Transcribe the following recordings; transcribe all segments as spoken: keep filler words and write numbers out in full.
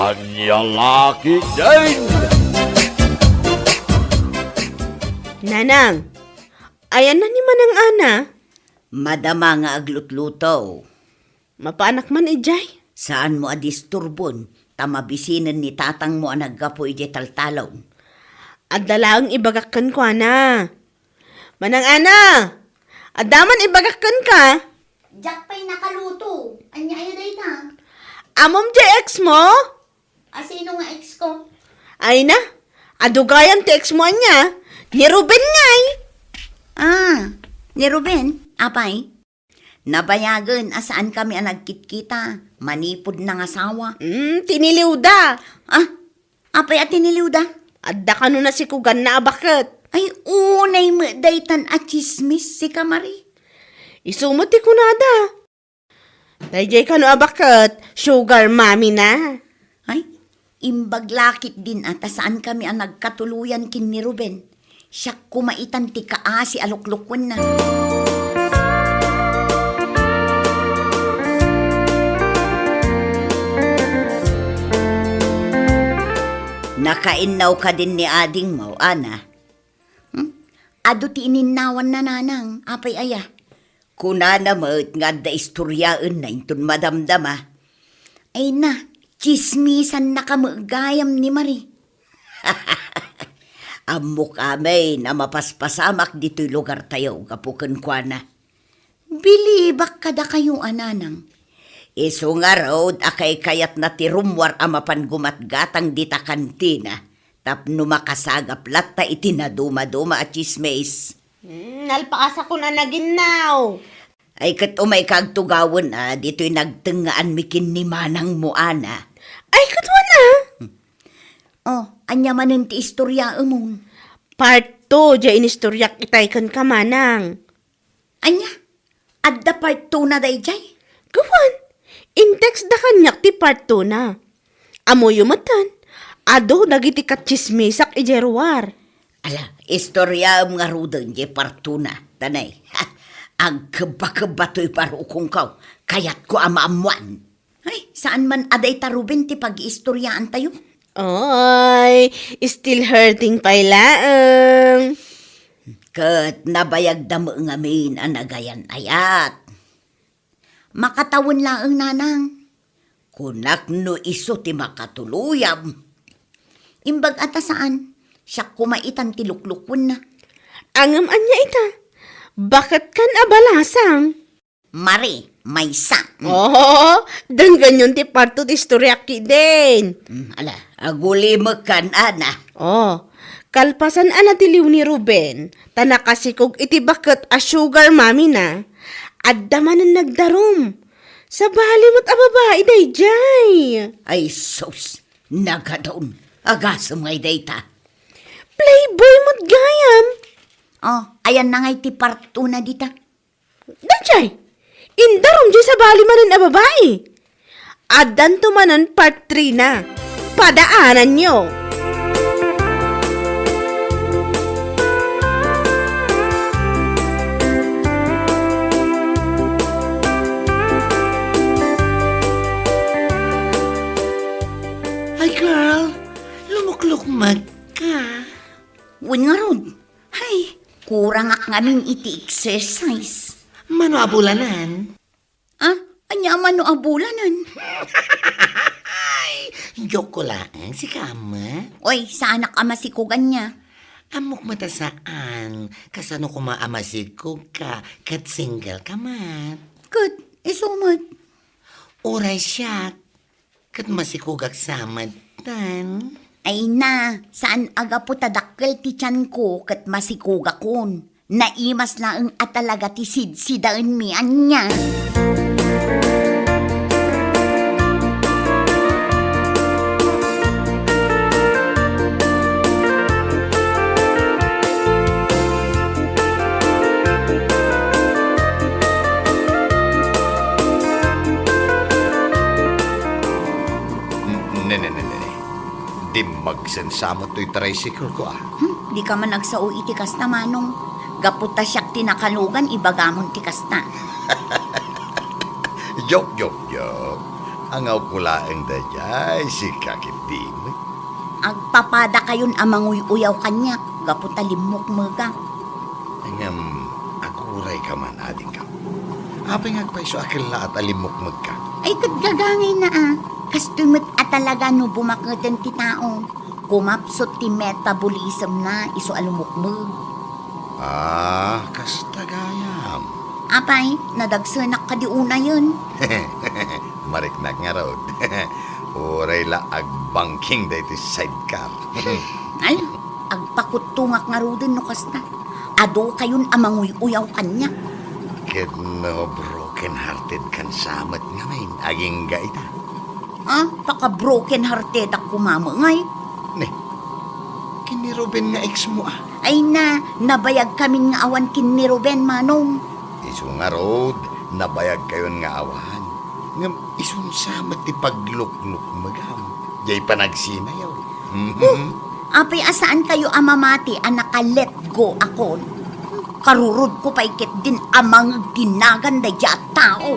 Ania la ketdin? Nanang, ayanna ni Manang Ana? Madama nga aglutluto. Mapaanak man idiay? Saanmo a disturbon, ta mabisinen ni tatangmo a naggapu idiay taltalon. Adda laeng ibagak kenkuana. Manang Ana, adda man ibagak kenka? Diak pay nakaluto. Ania aya dayta? Ammom diay ex mo? A, sino nga ex ko? Ay na, adu gayam ti ex mo ania? Ni Ruben ngay. Ah, ni Ruben? Apay? Nabayagen a saankami a nagkitkita. Manipud nangasawa. Hmm, tiniliwda. Ah, apay a tiniliwda? Adda kano nasikuganna a baket. Ay, unay met daytan a tsismis, sika Marie. Isu met ti kunada. Daydiay kano a baket, sugar mommy na. Ay, imbag la ketdin a ta saankami a nagkatuloyan ken ni Ruben. Siak koma itan ti kaasi a luklukuenna. Nakainnaw kadin ni adingmo, Ana? Hmm? Adu ti ininnawanna, nanang. Apay aya? Kunana met nga adda istoriaenna inton madamdama. Ay na, tsismisannaka met gayam ni Marie. Ammok amin a mapaspasamak ditoy lugartayo gapu kenkuana. Bilibak kadakayo a nanang. Isu ngarud a kaykayatna ti rummuar a mapan gumatgatang dita kantina tapno makasagap latta iti nadumaduma a tsismis. Hmm, nalpaasakon a naginnaw. Ay, ket umayka agtugawen a ditoy nagtengngaanmi ken ni manangmo, Ana. Ay, ket wen a? Oh, ania manen ti istoriaemon? Part two, diay inistoriak itay kenka, manang. Ania? Adda part two na daydiay? Gawan, in-text da kaniak ti part two na. Ammoyo metten, adu dagiti katsismisak idiay ruar. Ala, istoriaem ngaruden diay part two na, tanay. Agkebba-kebba toy barukongko, kayatko a maammoan. Ay, saan man a dayta Ruben ti pagiistoriaantayo? Oy, still hurting pay laeng. Ket nabayagda met ngamin a nagayan-ayat. Makatawen laeng, nanang. Kunak no isu ti makatuloyam. Imbag a ta saan, siak koma itan ti luklukuenna. Ngem ania ita? Baketkan a balasang? Marie, maysa. Mm. Oh, denggenyon ti part two ti istoriak ketdin. Mm, ala, agulimekkan, Ana. Oh, kalpasan a natiliw ni Ruben, ta nakasikog iti baket a sugar mommy na, adda manen nagdarum. Sabali met a babai daydiay. Ay sus, nagadun. Agasem ngay dayta. Playboy met gayam. Oh, ayanna ngay ti part two na dita. Daydiay, indarum diay sabali manen a babai. Addanto manen part three na. Padaananyo. Ay, girl, lumuklukmeg ka. Wen ngarud. Ay, kurangak ngamin iti exercise. Mano a bulanen? Ah, ania a mano a bulanen? Ay, joke ko laeng, sika, ama. Oy, saanak a masikog ania. Ammok met a saan, kasano koma a masikog ka, ket single ka met. Ket, isu met. Uray siak, ket masikogak sa met, tan. Ay na, saan a gapu ta dakkel ti tianko ket masikogakon. Naimas laeng a talaga ti sidsidaenmi ania. Ne, ne, ne, ne, ne. Dimmagsen sa met toy tricycle ko, ah. Hmm, dika man agsao iti kasta, Manong. Gapu ta siak ti nakalugan, ibagamon ti kasta. Joke, joke, joke. Angawko laeng daydiay, sika ketdi met. Agpapadakayon a manguy-uyaw kaniak gapu ta limmukmegak. Ngem, agurayka man, adingko. Apay nga agpayso a kellaat a limmukmegka? Ay, ket gagangayna a. Kastoy met a talaga no bumaketen ti tao. Kumapsut ti metabolismna isu a lumukmeg. Ah, kasta gayam. Apay, nadagsenak kadi unayen? Mariknak ngarud. Uray la agbangking daytoy sidecar. Ala, agpakuttongak ngaruden no kasta. Adu kayon a manguy-uyaw kaniak. Ket no broken hearted kan sa met ngamin, agingga ita. Ah, paka-broken hearted ak koma met ngay. Ne, ken ni Ruben nga ex mo a? Ay na, nabayag kamin nga awan ken ni Ruben, Manong. Isu ngarud, nabayag kayon nga awan. Ngem isun sa met ti pagluknukmegam. Jay panagsinayo. Mhm. Huh, apay a saan kayo a mamati a naka-let go akon? Karurod ko pay ketdin a mangeg ti nagan daydiay a tao.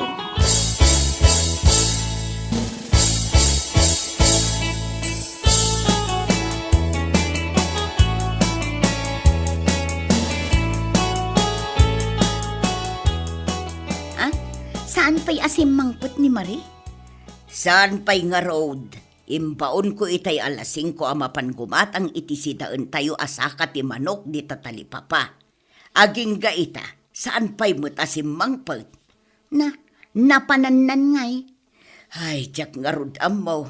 Ah, saan pay a simmangpet ni Marie? Saan pay ngarud? Imbaonko itay alas singko a mapan gumatang iti sidaentayo a saka ti manok dita talipapa. Agingga ita, saan pay met a simmangpet. Na, napanannan ngay. Ay, diak ngarud ammo.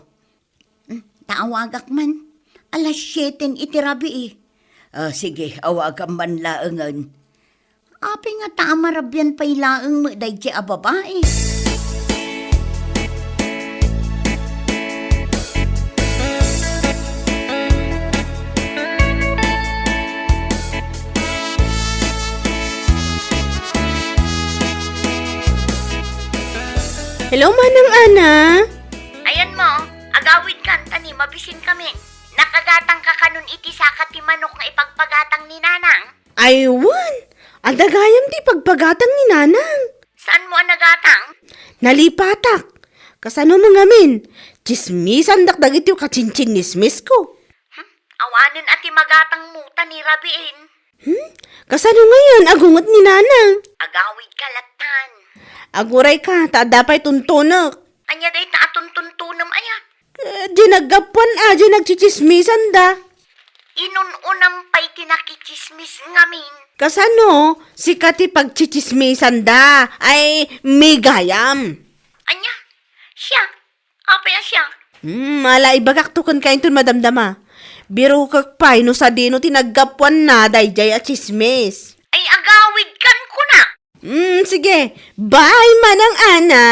Hmm, ta awagak man. Alas siete iti rabii. Ah, sige, awagam man laengen. Apay nga ta a marabian pay laeng met daydiay a babai. Hello, Manang Ana. Ayan mo, agawid kan ta ni mabisin kami. Nakagatang ka kanon iti saka ti manok nga ipagpagatang ni Nanang? Ay wen, adda gayam ti pagpagatang ni Nanang. Saan mo a nagatang? Nalipatak. Kasano mo ngamin? Tsismisandak dagiti kacinchinnismisko. Hmm? Awanen a ti magatang mo ta ni rabiin. Hmm? Kasano ngayon? Agunget ni Nanang. Agawid ka latan. Aguray ka, ta adda pay tuntunek. Anya dayta a tuntuntunem aya? Eh, di naggapuan a, di nagtsitsismisan da. Inun-unam pay ti nakitsismis ngamin. Kasano? Sika ti pagtsitsismisan da. Ay, migayam. Anya? Siya? Apay a siya? Hmm, ala, ibagak to kenka inton madamdama. Birokek pay no sadino ti naggapuanna daydiay a tsismis. Ay, agawid kan kuna. Hmm, sige. Bye, Manang Ana.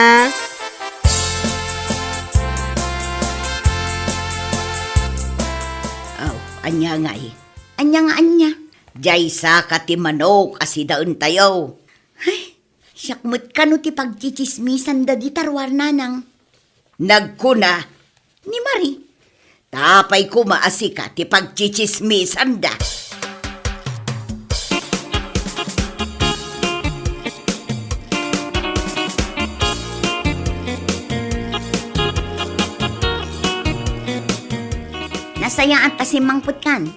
Aw, ania ngay? Ania nga ania? Diay saka ti manok a sidaentayo. Ay, siak met kano ti pagtsitsismisan da dita ruar, Nanang. Nagkuna ni Marie. Apay koma a sika ti pagtsitsismisanda. Nasayaat ta simmangpetkan.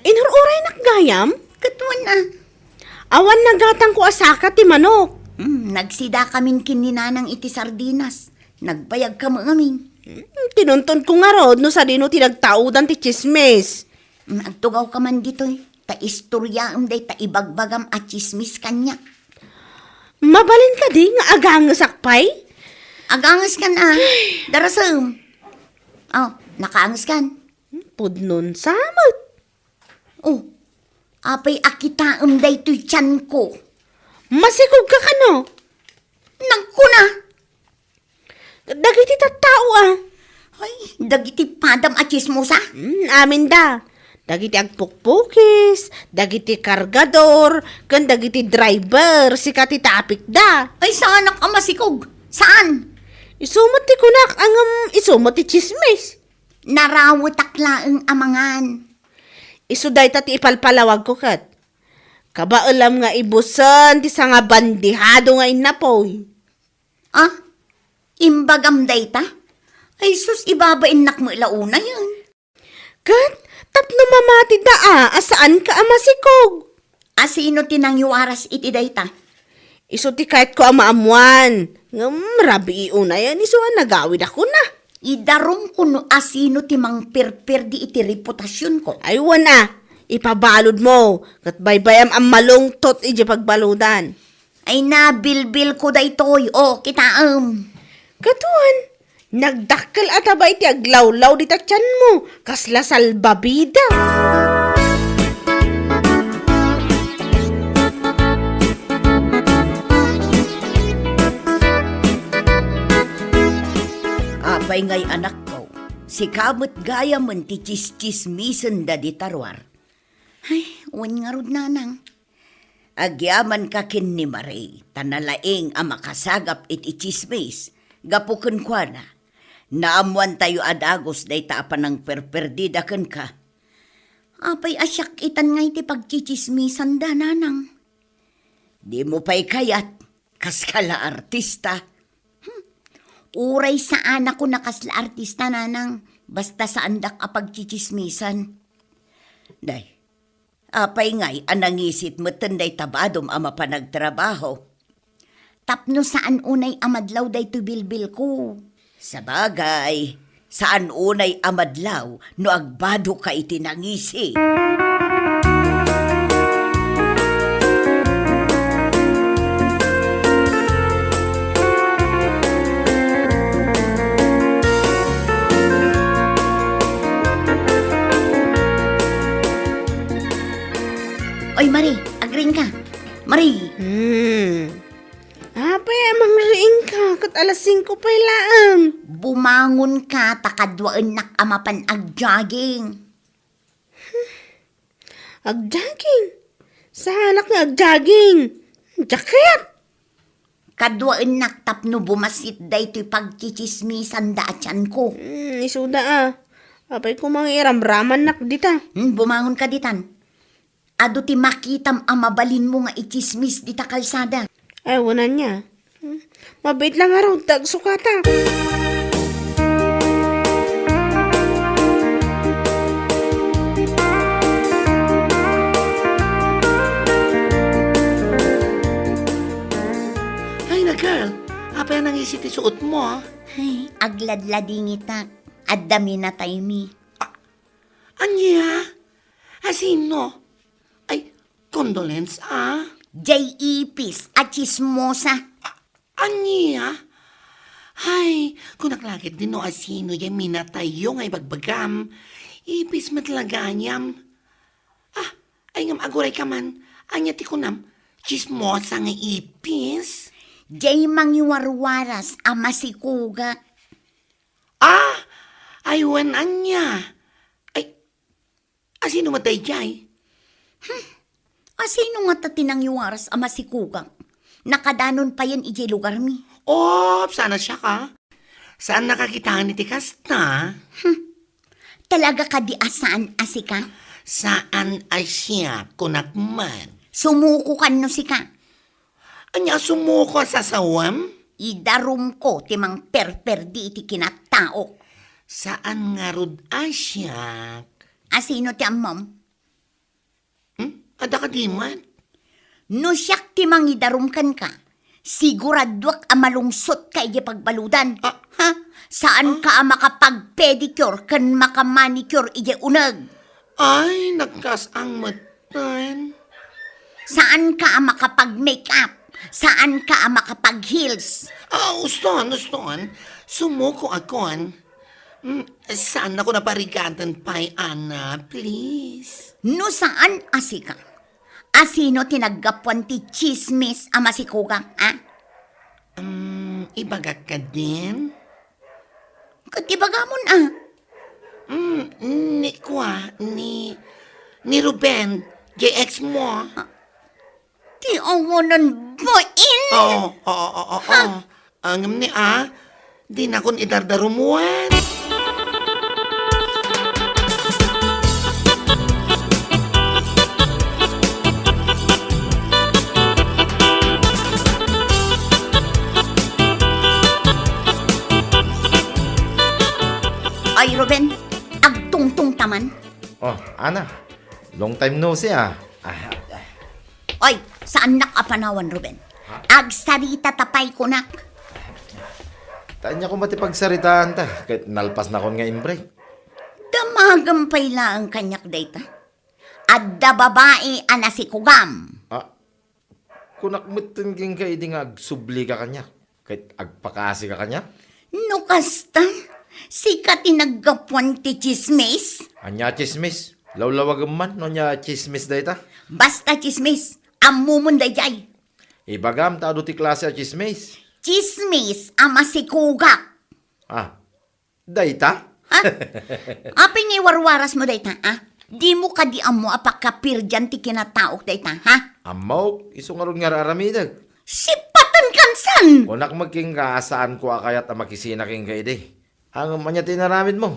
Inur-uraynak gayam? Ket wen a. Awan nagatangko a saka ti manok. Hmm, nagsida kamin ken ni Nanang iti sardinas. Nagbayag ka met ngamin. Hmm, tinuntonko ngarud no sadino ti nagtaudan ti tsismis. Hmm, agtugawka man ditoy, ta istoryaem dayta ibagbagam a tsismis kaniak. Mabalin kadi nga agangesak pay? Agangeskan a. Darasem. Oh, nakaangeskan. Hmm, pudnon sa met. Oh, apay a kitaem daytoy tianko? Masikogka kano? Nagkuna. Dagiti tattao a. Ay, dagiti padam a tsismosa? Hmm, aminda. Dagiti agpukpukis, dagiti kargador, ken dagiti driver, sika ti tapikda. Ay, saanak a masikog. Saan? Isu met ti kunak, ngem isu met ti tsismis. Narawetak laeng a mangan. Isu dayta ti ipalpalawagko ket. Kabaelam nga ibusen ti sangabandihado nga innapoy. Ah, imbagam dayta? Ay sus, ibabainnak met la unayen. Ket tapno mamatida a, a saanka a masikog. A sino ti nangiwaras iti dayta? Isu ti kayatko a maammuan. Ngem rabii unayen isu a nagawidakon a. Idarumko no a sino ti mangperperdi iti reputasionko. Ay, wen a, ipabaludmo, ket baybay-am a malungtot idiay pagbaludan. Ay, nabilbilko daytoy, o, kitaem. Ket wen, nagdakkel a taba iti aglawlaw dita tianmo, kasla salbabida. Apay ngay, anakko, sika met gayamen ti tsistsismisenda dita ruar. Ay, wen ngarud, nanang. Agyamanka ken ni Marie, ta nalaing a makasagap iti tsismis, gapu kenkuana. Naammuantayo a dagus dayta a panangperperdida kenka. Apay a siak itan nga iti pagtsitsismisanda, nanang? Dimo pay kayat, kaskala artista. Hmm. Uray saanakon a kasla artista, nanang, basta saandak a pagtsitsismisan. Day, apay ngay a nangisit metten dayta badom a mapan agtrabaho? Tapno saan unay a madlaw daytoy bilbilko. Sabagay, saan unay a madlaw no agbadoka iti nangisi. Oy, Marie, agriingka. Marie! Hmm. Apay a mangriingka, ket alas singko pay laeng. Bumangonka ta kaduaennak a mapan agjogging. Agjogging? Saanak nga agjogging? Jacket? Kaduaennak tapno bumassit daytoy pagtsitsismisanda a tianko. Hmm, isuda a. Apay koma nga iramramannak dita. Hmm, bumangonka ditan. Adu ti makitam a mabalinmo nga itsismis dita kalsada. Ay, wen ania. Hmm, mabiit la ngarud ta agsukatak. Ay na, girl. Apay a nangisi ti suotmo, a? Ay, agladladingitak. Adda minataymi. A-, ania? A sino? Ay, condolence, a? Jay Ipis a tsismosa. A-, ania? Ay, kunak la ketdi no a sino jay minatayyo nga ibagbagam. Ipis met la gayam. A, ay ngem agurayka man. Ania ti kunam? Tsismosa nga ipis? Jay mangiwarwaras a masikugak. A, ay wen ania? Ay, a sino met daydiay? Hmm. A sino ngata ti nangiwaras a masikugak? Nakadanon payen idiay lugarmi. Op, saan a siak, a? Saannak a kitaen iti kasta? Hmm. Talaga kadi a saan a sika? Saan a siak, kunak man. Sumukokan no sika. Ania a sumuko a sasawem? Idarumko ti mangperperdi iti kinataok. Saan ngarud a siak. A sino ti ammom? Hmm? Adda kadi met? No siak ti mangidarum kenka, siguraduak a malungsotka idiay pagbaludan. A? Ha? Saanka a makapag-pedicure ken makamanicure idiay uneg. Ay, nagkas-ang metten. Saanka a makapag-makeup. Saanka a makapag-heels. A, uston, uston. Sumukoakon. Mm, saannakon a parigaten pay, Ana, please. No saan a sika, a sino ti naggapuan ti tsismis a masikugak, a? Mm, ibagak kadin? Ket ibagamon, a? Mm, ni kua, ni, ni Ruben, jay ex mo. A, ti awanan bain? Oo, oo, oo, oo. Ha? Ngem ni a, dinakon idardarumuen. Ay, Ruben, agtungtong ta man. Oh, Ana, long time no see, ah. Ah, ah. Oy, saannak a panawan, Ruben. Ha? Agsarita ta pay kunak. Ta ania koma ti pagsaritaan ta, ket nalpasnakon nga imbreak. Damagem pay laeng kaniak dayta. Adda babai a nasikugam. Ah, kunak metten kenka idi nga agsublika kaniak, ket agpakaasika kaniak? No kasta, sika ti naggapuan ti tsismis? Ania a tsismis? Lawlawagem man no ania a tsismis dayta? Basta tsismis, ammomon daydiay. Ibagam ta adu ti klase a tsismis. Tsismis a masikugak. Ah, dayta? Ha? Apay nga iwarwarasmo dayta, ah? Dimo kadi ammo a pakapirdian ti kinataok dayta, ha? Ammok, isu ngarud nga ar-aramidek. Sipaten kansan! Kunak met kenka a saanko a kayat a makisina kenka idi. Ngem ania ti inaramidmo?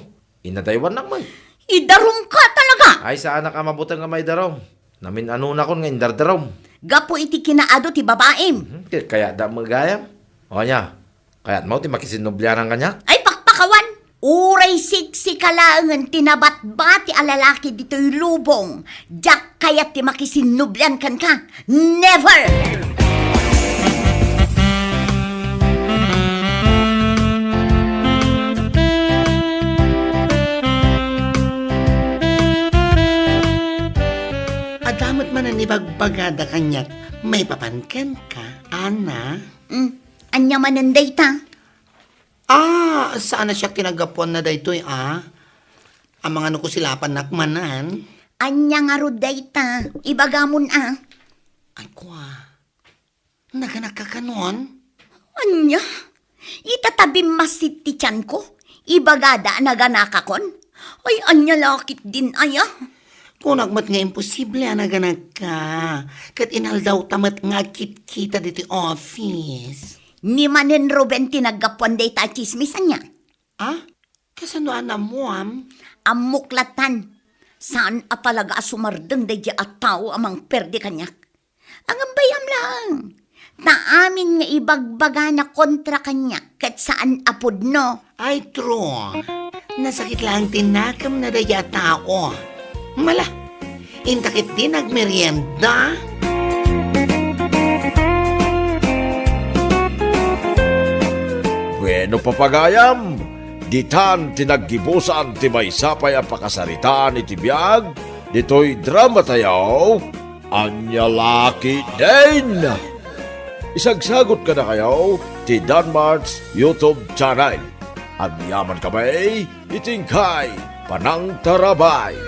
Inadaywannak met. Idarumka talaga! Ay, saanak a mabuteng a maidarum. Namin-anonakon nga indardarum. Gapu iti kinaadu ti babaim. Hmm, kaya da met gayam. O ania, kayatmo ti makisinnublianan kaniak? Ay, pakpakawan! Uray siksika laengen ti nabatbati a lalaki ditoy lubong, diak kayat ti makisinnublian kenka. Never! Adda met manen ibagbagada kaniak maipapan kenka, Ana. Mm, ania manen dayta? Ah, saan a siak ti naggapuanna daytoy, ah. Amangan no kusilapannak manen. Ania ngarud dayta? Ibagamon, ah. Ay, kua. Naganakka kanon? Ania? Ita ta bimmassit ti tianko, ibagada a naganakakon? Ay, ania la ketdin aya? Kunak met nga imposible a naganakka. Ket inaldawta met nga agkitkita ditoy office. Ni manen Ruben ti naggapuan dayta a tsismis, ania? Ah? Kasano a naammoam? Ammok latan. Saan a talaga a sumardeng daydiay a tao a mangperde kaniak. Ngem bay-am laeng, ta amin nga ibagbagana kontra kaniak ket saan a pudno. Ay, true. Nasakit laeng ti nakemna daydiay a tao. Mala, inta ketdi nagmerienda. Bueno, papagayam, ditan ti naggibusan ti maysa pay a pakasaritaan iti biag ditoy dramatayo. Ania la ketdin? Isagsagot kadakayo ti Danmart's YouTube channel. Agyaman kami iti inkay panangtarabay.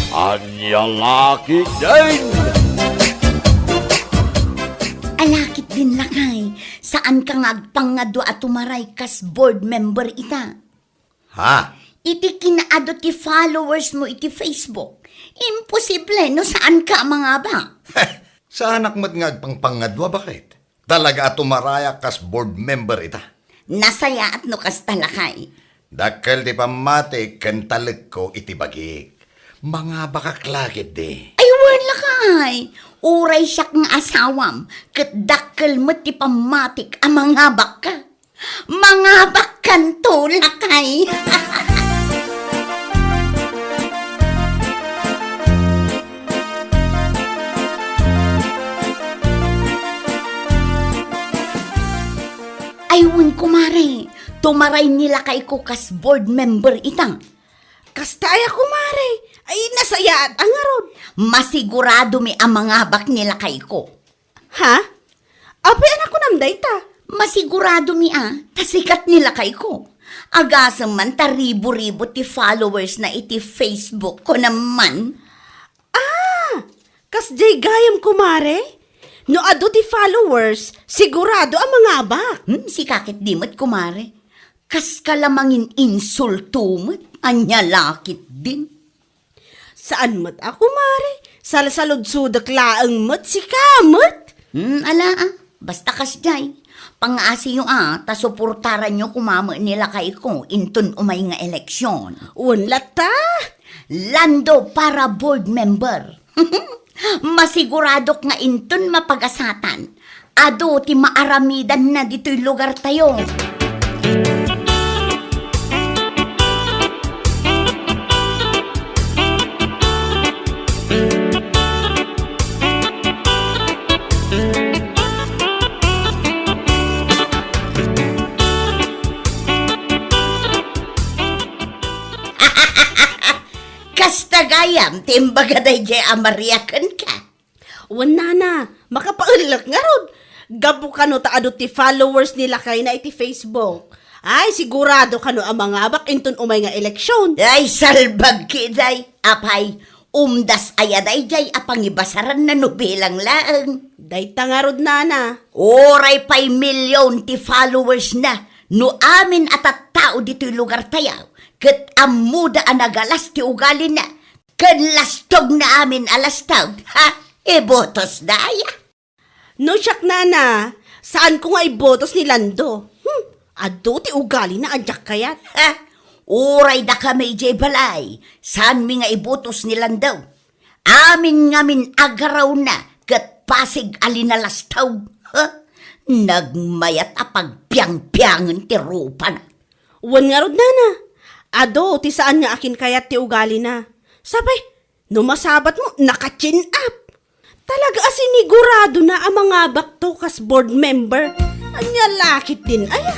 Ania la ketdin? Ala ketdin, lakay, saanka nga agpangngadua a tumaray kas board member ita? Ha? Iti kinaadu ti followers mo iti Facebook, imposible no saanka a mangabak. Saanak met nga agpangpangngadua, baket? Talaga a tumarayak kas board member ita. Nasayaat no kasta, lakay. Dakkel ti pammatik ken talekko iti bagik. Mangabakak la ketdi. Ay, wen, lakay. Uray siak nga asawam, ket dakkel met ti pammatik a mangabakka. Mangabakkanto, lakay. Ay, wen, kumare. Tumaray ni lakayko kas board member ita. Kasta aya, kumare? Ay, nasayaat a ngarud. Masiguradomi a mangabak ni lakayko. Ha? Apay a nakunam dayta? Masiguradomi a, ta sikat ni lakayko. Agasem man ta ribu-ribu ti followers na iti Facebook ko naman. Ah! Kasdiay gayam, kumare? No adu ti followers, sigurado a mangabak. Hmm, sika ketdi met, kumare. Kaska la mangin-insulto met, ania la ketdin. Saan met a, kumare, salsaludsodek laeng met sika met. Hmm, ala a, basta kasdiay. Pangngaasiyo a, ta suportaranyo koma met ni lakayko inton umay nga eleksyon. Wen latta. Lando para board member. Masiguradok nga inton mapagasatan, adu ti maaramidanna ditoy lugartayo. Kasta gayam ti imbaga daydiay a Maria kenka. Wen, nana, makapaellek ngarud. Gapu kano ta adu ti followers ni lakayna iti Facebook. Ay, sigurado kano a mangabak inton umay nga eleksyon. Ay, salbag kiday. Apay, umdas aya daydiay a pangibasaranna no bilang laeng. Dayta ngarud, nana. Uray pay million ti followers na, no amin a tattao ditoy lugartayo, ket ammoda a nagalas ti ugalina, ken lastogna amin a lastog, ha? Ibutosda aya? No siak, nana, saanko nga ibutos ni Lando. Hmm, adu ti ugalina a diak kayat. Ha? Uray dakami idiay balay, saanmi nga ibutos ni Lando. Amin ngamin agarawna ket pasig a linalastog. Ha? Nagmayat a pagpiangpiangen ti rupana. Wen ngarud, nana, adu ti saan nga akinkayat ti ugalina. Sapay, no masabatmo, naka-chin up. Talaga a siniguradona a mangabakto kas board member. Ania la ketdin aya?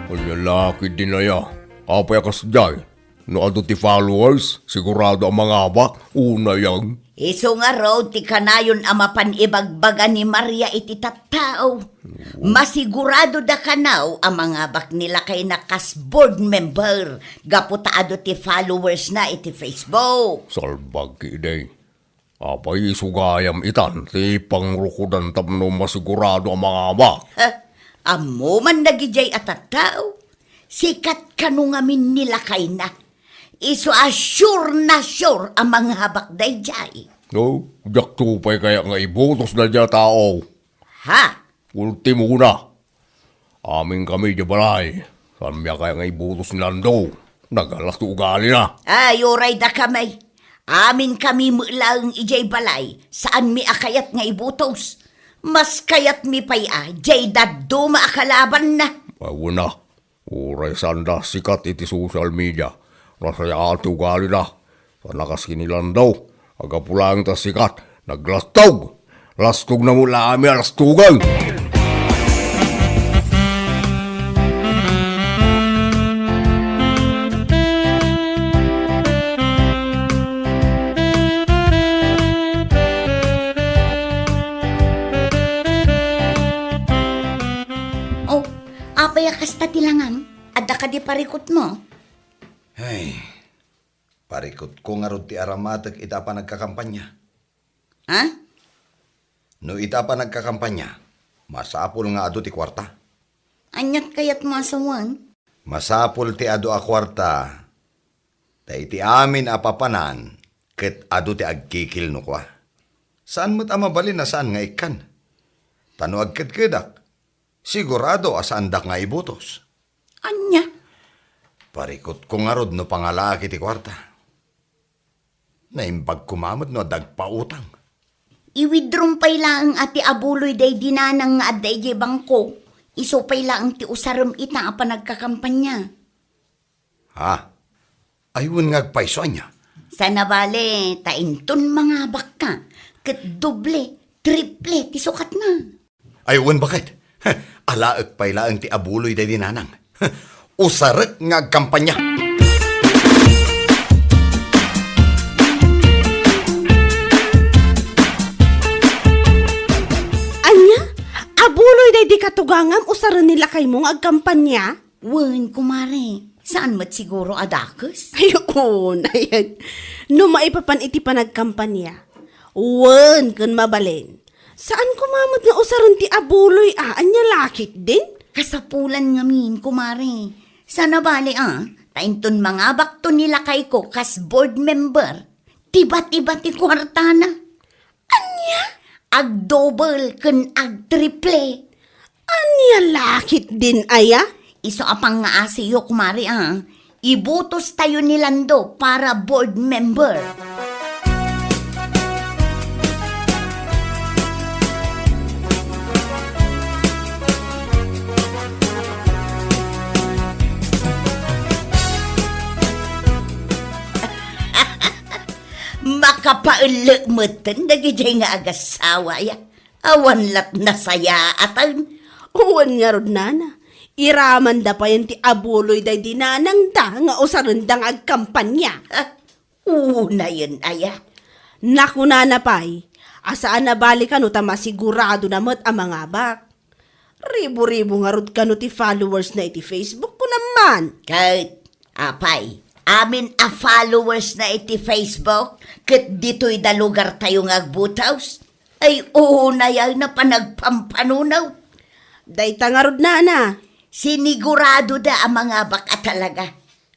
Ania la ketdin aya? Apay a kasdiay? No adu ti followers, sigurado a mangabak, unay ang. Isu ngarud ti kanayon a mapan ibagbaga ni Maria iti tattao. Masiguradoda kano a mangabak ni lakayna kas board member gapu ta adu ti followers na iti Facebook. Salbag ketdi. Apay isu gayam itan ti pangrukodan tapno masigurado a mangabak? Ha? Ammo man dagidiay a tattao? Sikat kano ngamin ni lakayna. Isu a sure na sure a mangabak daydiay. No, diakto pay kayat nga ibutos daydiay a tao. Ha? Ultimona. Aminkami idiay balay. Saanmi a kayat nga ibutos ni Lando. Nagalas ti ugalina. Ay, uray dakami. Aminkami met laeng idiay balay. Saanmi a kayat nga ibutos. Mas kayatmi pay a diay dadduma a kalabanna. Ay, wen a. Uray saanda sikat iti social media. Nasayaan ti ugalina. Saan a kas ken ni Lando, a gapu laeng ta sikat, naglastog. Lastogna met laeng a lastogen. Oh, apay a kasta ti langam? Adda kadi parikutmo? Ay, parikutko ngarud ti aramatek ita a panagkakampanya. Ha? No ita a panagkakampanya, masapul nga adu ti kuarta. Aniat kayatmo a sawen? Masapul ti adu a kuarta, ta iti amin a papanan, ket adu ti agkikil no kua. Saan met a mabalin a saan nga ikkan. Ta no agkedkedak, sigurado a saandak nga ibutos. Ania? Parikutko ngarud no pangalaak iti kuarta. Naimbag koma met no adda agpautang. I-withdraw pay laeng a ti abuloy daydi nanang nga adda idiay bangko, isu pay laeng ti usarem ita a panagkakampanya. Ha? Ay, wen nga agpayso, ania? Saan a bale, ta inton mangabakka, ket doble, triple ti sukatna. Ay, wen, baket. Alaek pay laeng ti abuloy daydi nanang. Usarek nga agkampanya. Ania? Abuloy daydi katugangam usaren ni lakaymo nga agkampanya? Wen, kumare. Saan met siguro a dakes? Ay, oo, ayan. No maipapan iti panagkampanya, wen, ken mabalin. Saan koma met nga usaren ti abuloy a, ania la ketdin? Kasapulan ngamin, kumare. Saan a bale a, ta inton mangabakto ni lakayko kas board member, tibat-ibat ti kuartana. Ania? Agdouble ken agtriple. Ania la ketdin aya? Isu a pangngaasiyo, kumare, a. Ibutos tayo ni Lando para board member. Makapaellek metten dagijay nga agasawa, ya. Awan lat nasayaatan. Wen ngarud, nana, iramanda payen ti abuloy daydi nanangda nga usarenda nga agkampanya. Ha? Unayen aya? Nakunana pay a saan a bali kano ta masiguradona met a mangabak. Ribu-ribu ngarud kano ti followers na iti Facebook, kunam man. Ket, apay, amin a followers na iti Facebook, ket ditoy da lugar tayo nga agbutos? Ay, unay a panagpampanuno. Dayta ngarud, nana. Sinigurado da a mangabak a talaga.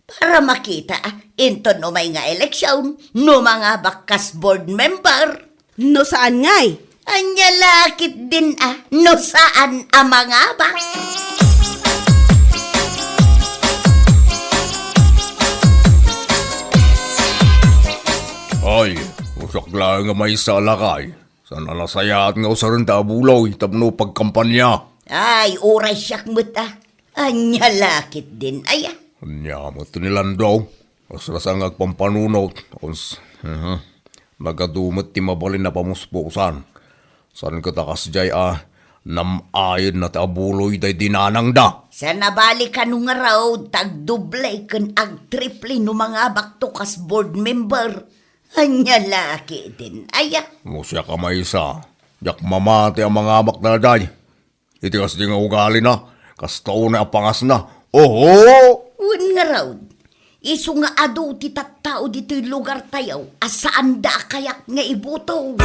Para makita, ah, inton umay nga eleksyon, no mangabak kas board member. No saan ngay? Anya lakit din, ah, no saan a mangabak. Ay, usak lang nga maysa a lakay. Saan a nasayaat nga usaren ta abuloy tapno pagkampanya? Ay, uray siak met, ah. Anya lakit din, aya. Anya met ni Lando. Kasla saan nga agpampanunot. Uns, aha. Nagadu met ti mabalin a pamuspusan. Saan ket a kasdiay a nam-ayen na ti abuloy daydi nanangda. Saan a bali kano ngarud ta agdoble ken agtriple no mangabakto kas board member. Anya lakit din, aya. No siak a maysa, diak mamati a mangabak daydiay. Iti kasdi nga ugalina, kasta unay a pangasna. Oho! Wen ngarud, isu nga adu ti tattao ditoy lugar tayo a saanda a kayak nga ibutos.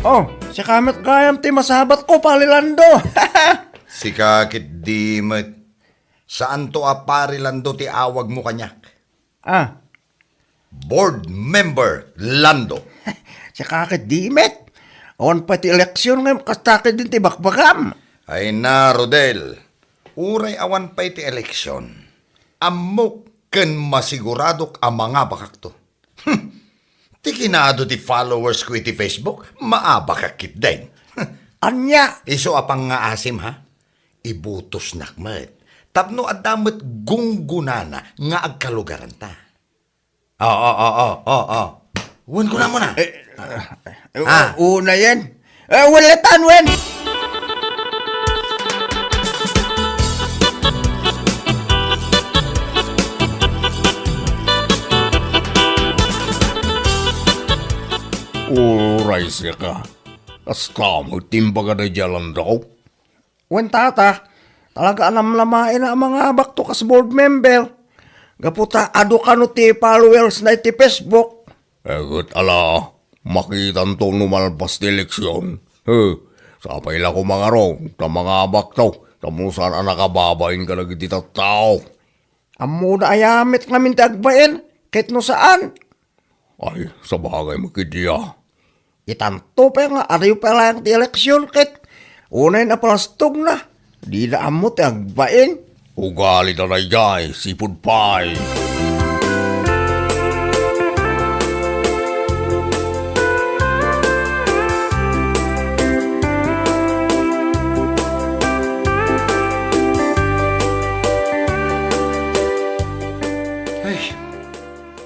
Oh, sika met gayam ti masabatko, Pari Lando. Sika ketdi met. Saanto a Pari Lando ti awagmo kaniak. Ah. Board Member Lando. Sika ketdi met. Awan pay ti eleksyon ngem kasta ketdin ti bakbakam. Ay na, Rodel. Uray awan pay ti eleksyon, ammok ken masiguradok a mangabakakto. Hmm. Ti kinaadu ti followers ko iti Facebook, maabakak ketdin. Ania? Isu a pangngaasim, ha? Ibutosnak met. Tapno adda met gunggonana nga agkalugaranta. Oo, oo, oo, oo. Wen kunam na. Eh, eh, Ah. Unayen. Eh, wen latta, wen. Uray sika. Kasta met ti imbaga daydiay a Lando. Wen, tata, talaga a namnamaen a mangabakto kas board member. Gapu ta adu kano ti followers na iti Facebook. Eh, ket ala, makitanto no malpas ti eleksyon. He, sapay la koma ngarud ta mangabakto, tapno saan a nakababain kadagiti tattao. Ammona aya met ngamin ti agbain, ket no saan? Ay, sabagay met ketdi a. Itanto pay nga adu pay laeng ti eleksyon ket unay napalastogna, dida ammo ti agbain. Ugalida daydiay, sipud pay. Ay,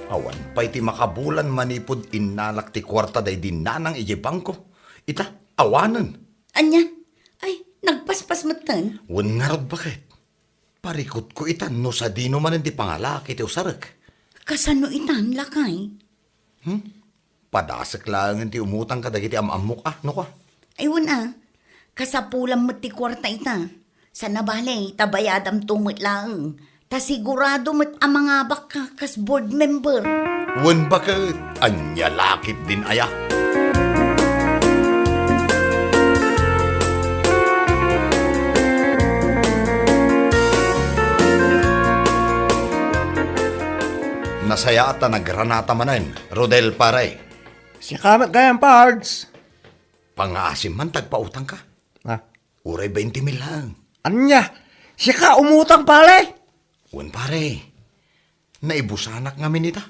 awan pay ti makabulan manipud innalak ti kuarta daydi nanang idiay bangko. Ita, awanen. Ania? Ay, nagpaspas metten. Wen ngarud, baket. Parikutko ita no sadino manen ti pangalaak iti usarek. Kasano itan, lakay? Hmm? Padasek laengen ti umutang kadagiti am-ammok a, no kua? Ay, wen a. Kasapulan met ti kuarta ita. Saan a bale, ta bayadamto met laeng. Ta sigurado met a mangabakka kas board member. Wen baket, ania lakit din aya? Nasayaat a nagranata manen, Rodel, pare. Sika met gayam, Pards. Pangaasim man ta agpautangka. Ah. Uray twenty mil laeng. Ania? Sika umutang, pare? Wen, pare. Naibusanak ngamin ita.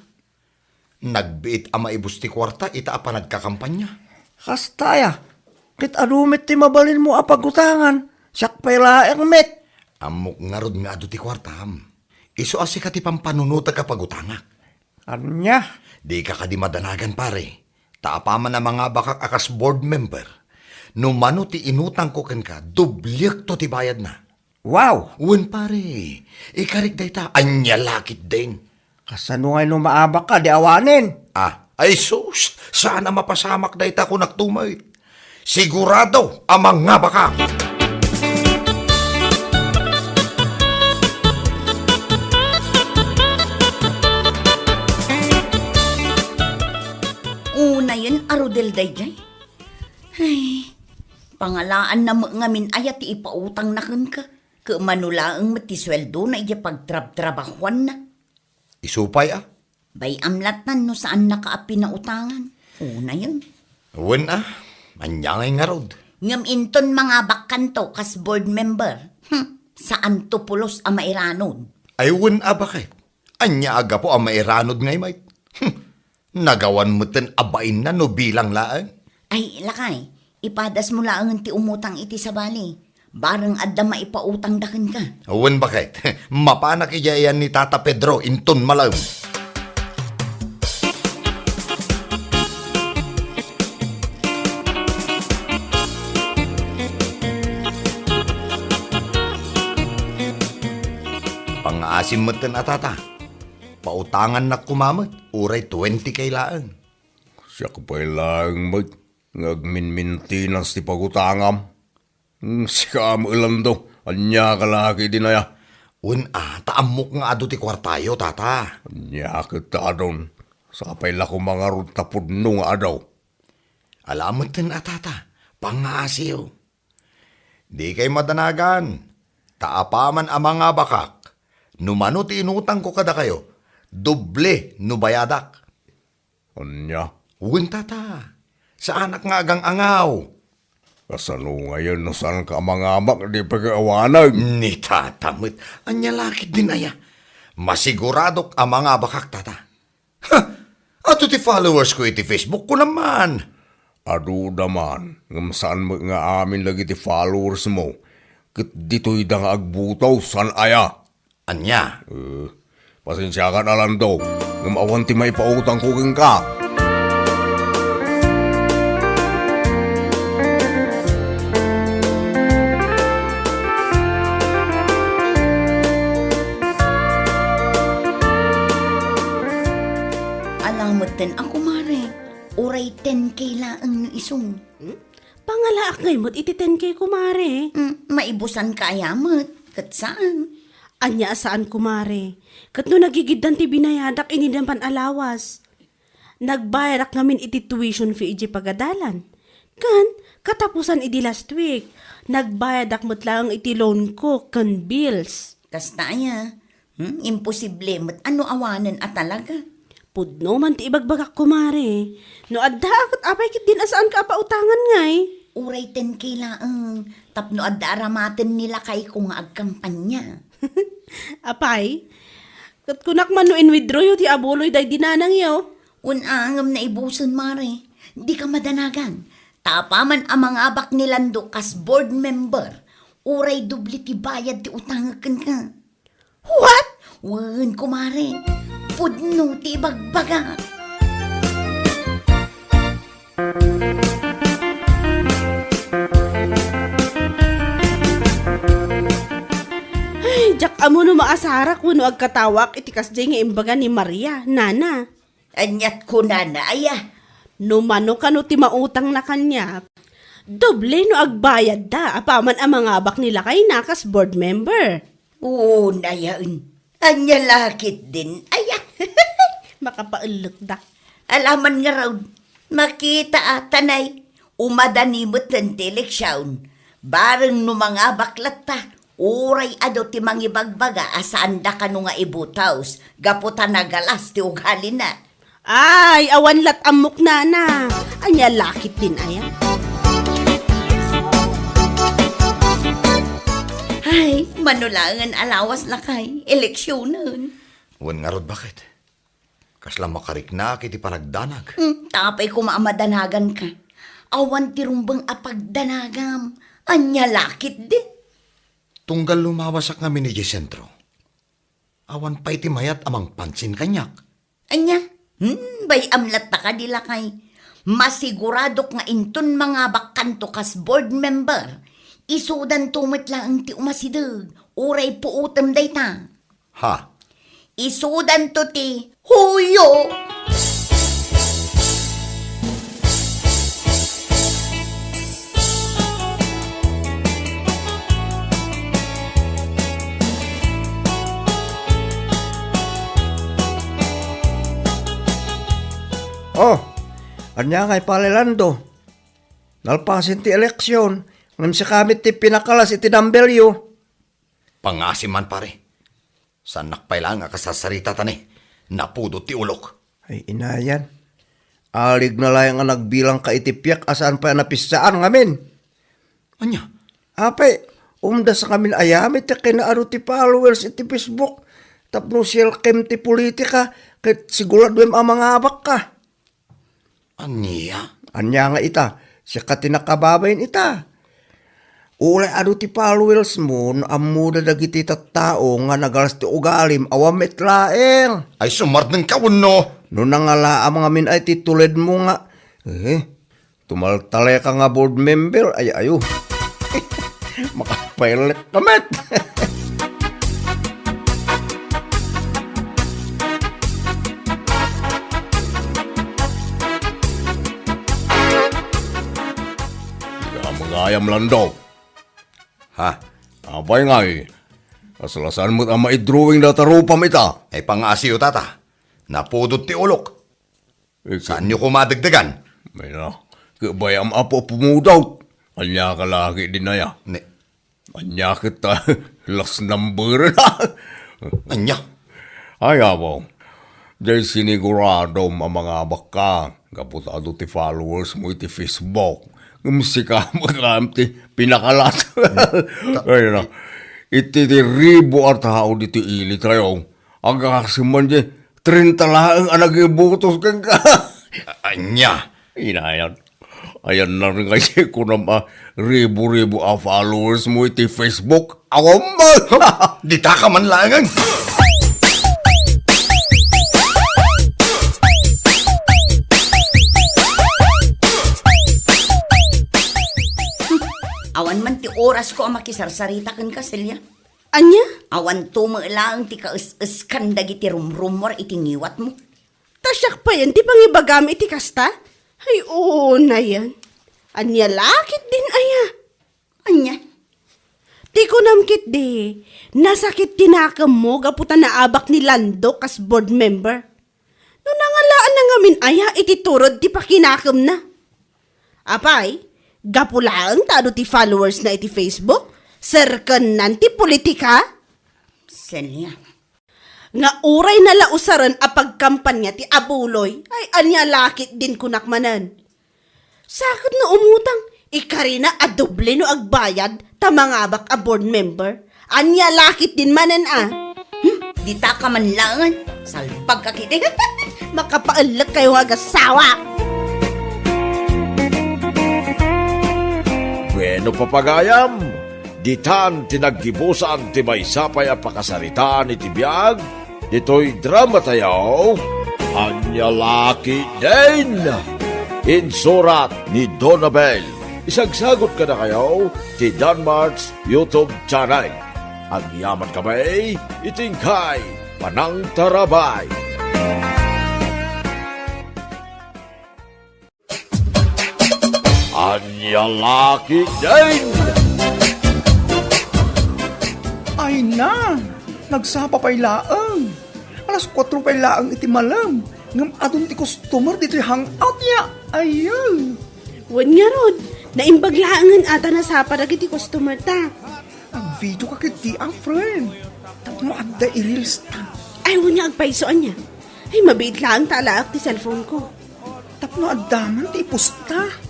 Nagbiit a maibus ti kuarta ita a panagkakampanya. Kasta aya, ket adu met ti mabalinmo a pagutangan, siak pay laeng met. Ammok ngarud nga adu ti kuartam. Isu a sika ti pampanunotek a pagutangak. Ania? Dika kadi madanagan, pare. Ta apaman a mangabakak a kas board member, no mano ti inutangko kenka, dobliekto ti bayadna. Wow! Wen, pare, ikarik dayta. Ania la ketdin? Kasano ngay no maabakka di awanen? Ah, ay sus, saan a mapasamak dayta, kunakto met. Sigurado a mangabakak. Unayen a Rodel daydiay. Ay, pangalaanna met ngamin aya ti ipautangna kenka. Ket mano laeng met ti sueldona idiay pagtrabtrabahuanna. Isu pay a? Bay-am latta no saannaka a pinautangan. Unayen. Wen a, ania ngay ngarud? Ngem inton mangabakkanto kas board member, hmm, saanto pulos a mairanod. Ay wen a, baket? Ania a gapu a mairanod ngay met? Hmm, nagawan metten a bainna no bilang laeng. Ay, lakay, ipadasmo laengen ti umutang iti sabali. Bareng adda maipautangda kenka. Wen, baket? Mapanak idiay ayan ni Tata Pedro inton malem. Pangaasim metten a, Tata. Pautangannak koma met, uray twenty K laeng. Siak pay laeng met nga agminmintinas ti pagutangam. Hmm, sika met, Lando, ania ka la ketdin aya? Wen a, ta ammok nga adu ti kuartayo, Tata. Ania ket ta adun? Sapay la koma ngarud ta pudno nga adu. Ala metten a, Tata, pangaasiyo. Dikay madanagan, ta apaman a mangabakak, no mano ti inutangko kadakayo, doble no bayadak. Ania? Wen, Tata. Saanak nga agang-angaw. Kasano ngayen no saanka a mangabak, di pay ka awanen? Ni Tata met. Ania la ketdin aya? Masiguradok a mangabakak, Tata. Ha! Adu ti followers ko iti Facebook ko naman. Aduda man, ngem saan met nga amin dagiti followers mo, ket ditoyda nga agbuto, saan aya? Ania? Eh, pasensiakan a, Lando, ngem awan ti maipautangko kenka. Ala metten a, kumare, uray ten K laeng no isu. Hmm? Pangalaak ngay met iti ten K, kumare. Hmm, maibusanka aya met, ket saan. Ania a saan, kumare? Ket no nagigiddan ti binayadak idi napan a lawas. Nagbayadak ngamin iti tuition fee idiay pagadalan. Ken, katapusan idi last week, nagbayadak met laeng iti loan ko ken bills. Kasta aya? Hmm, imposible met a no awanen a talaga. Pudno man ti ibagbagak, kumare. No adda, ket apay ketdin a saanka a pautangan ngay? Uray ten K laeng, tapno adda aramaten ni lakayko nga agkampanya. Apay? Ket kunak man no in-withdraw yo ti abuloy daydi nanangyo. Wen a, ngem naibusen, mare. Dika madanagan. Ta apaman a mangabak ni Lando kas board member, uray doble ti bayad ti utangek kenka. What? Wen, kumare. Pudno ti ibagbaga. Ay, diak ammo no maasarak wenno agkatawaak iti kasdiay nga imbaga ni Maria, nana. Aniat kunana aya? No mano kano ti mautangna kaniak, doble no agbayadda apaman a mangabak ni lakayna kas board member. Unayen. Ania la ketdin aya? Makapaellekda. Alaman ngarud, makita a tanay, umadani metten ti eleksion. Bareng no mangabak latta, uray adu ti mangibagbaga a saanda kano nga ibutos gapu ta nagalas ti ugalina. Ay, awan lat ammok, nana. Ania la ketdin aya? Ay, mano laengen a lawas, lakay, eleksionen. Wen ngarud, baket? Kasla makariknaak iti panagdanag. Hmm, ta apay koma a madanaganka. Awan ti rumbeng a pagdanagam. Ania la ketdi? Tunggal lumawasak ngamin idiay sentro, awan pay ti mayat a mangpansin kaniak. Ania? Hmm, bay-am latta kadi, lakay. Masiguradok nga inton mangabakkanto kas board member, isudanto met laeng ti umasideg, uray puotem dayta. Ha? Isudanto ti huyo. Oh, ania ngay pay, Lando? Nalpasen ti eleksion, ngem sika met ti pinakalas iti dumbbell-yo. Pangngaasim man, pare. Saannak pay laeng a kasarsarita ta ni, napudot ti ulok. Ay, inayan. Aligna laeng a nagbilangka iti piak a saan pay a napissaan ngamin. Ania? Apay, umdas ngamin aya met ti kinaadu ti followers iti Facebook tapno sielkem ti politika ket siguraduem a mangabakka. Ania? Ania nga ita? Sika ti nakababain ita. Uray adu ti followers-mo no ammoda dagiti tattao nga nagalas ti ugalim, awan met laeng. Ay, sumardengka wenno? No nangalaam ngamin ay ti tuledmo nga, eh, tumaltaleka nga board member, ay, ayo. Makapailek ka met. Ika mangayam, Lando. Ha? Apay ngay? Kasla saan met a maidrawing data rupam ita? Ay, pangngaasim, tata. Napudot ti ulok. Saanyo koma a dagdagan? Ay na, ket bay-am a pumudot. Ania ka la ketdin aya? Ne. Ania ket ta last number na? Ania? Ay, apo. Diay siniguradom a mangabakka gapu ta adu ti followers-mo iti Facebook. Ngem sika met laeng ti pinakalas. Ay na. Iti ti ribu a tao ditoy ilitayo, agasem man diay trenta laeng a nagibutos kenka. A-, ania? Inayan. Ayan na rin kasi kunam a ribu-ribu a followers-mo iti Facebook. Awan man! Huh? Dita ka man laengen! Awan man ti orasko a makisarsarita kenka, Celia. Ania? Awanto met laeng ti kaes-eskan dagiti rumrumor iti ngiwatmo. Ta siak payen ti pangibagam iti kasta? Ay, unayen. Ania la ketdin aya? Ania? Ti kunam ketdi, nasakit ti nakemmo gapu ta naabak ni Lando kas board member. No nangalaanna ngamin aya iti turod ti pakinakemna? Apay, gapu laeng ta adu ti followers-na iti Facebook, serkennan ti politika? Celia. Nga uray na la usaren a pagkampanya ti abuloy, ay ania la ketdin kunak manen. Sa ket no umutang, ikarina a doble no agbayad ta mangabak a board member. Ania la ketdin manen a? Hmm, dita ka man laengen. Salbag ka ketdi. Makapaellek kayo nga agasawa. Bueno, papagayam, ditan ti naggibusan ti maysa pay a pakasaritaan iti biag ditoy drama tayo, Ania la ketdin? Insurat ni Donabel. Isagsagot kadakayo ti Danmart's YouTube channel. Agyaman kami iti inkay panangtarabay. Ania la ketdin? Ay na, nagsapa pay laeng. Alas kuatro pay laeng iti malem, ngem adun ti customer ditoy hangout ya. Ayaw. Wen ngarud, naimbag laengen a ta nasapa dagiti customer ta. Agvideo ka ketdi a, friend. Tapno adda i-reels ta. Ay, wen nga agpayso ania. Ay, mabiit laeng ta alaak ti cellphone ko. Tapno adda man ti iposta.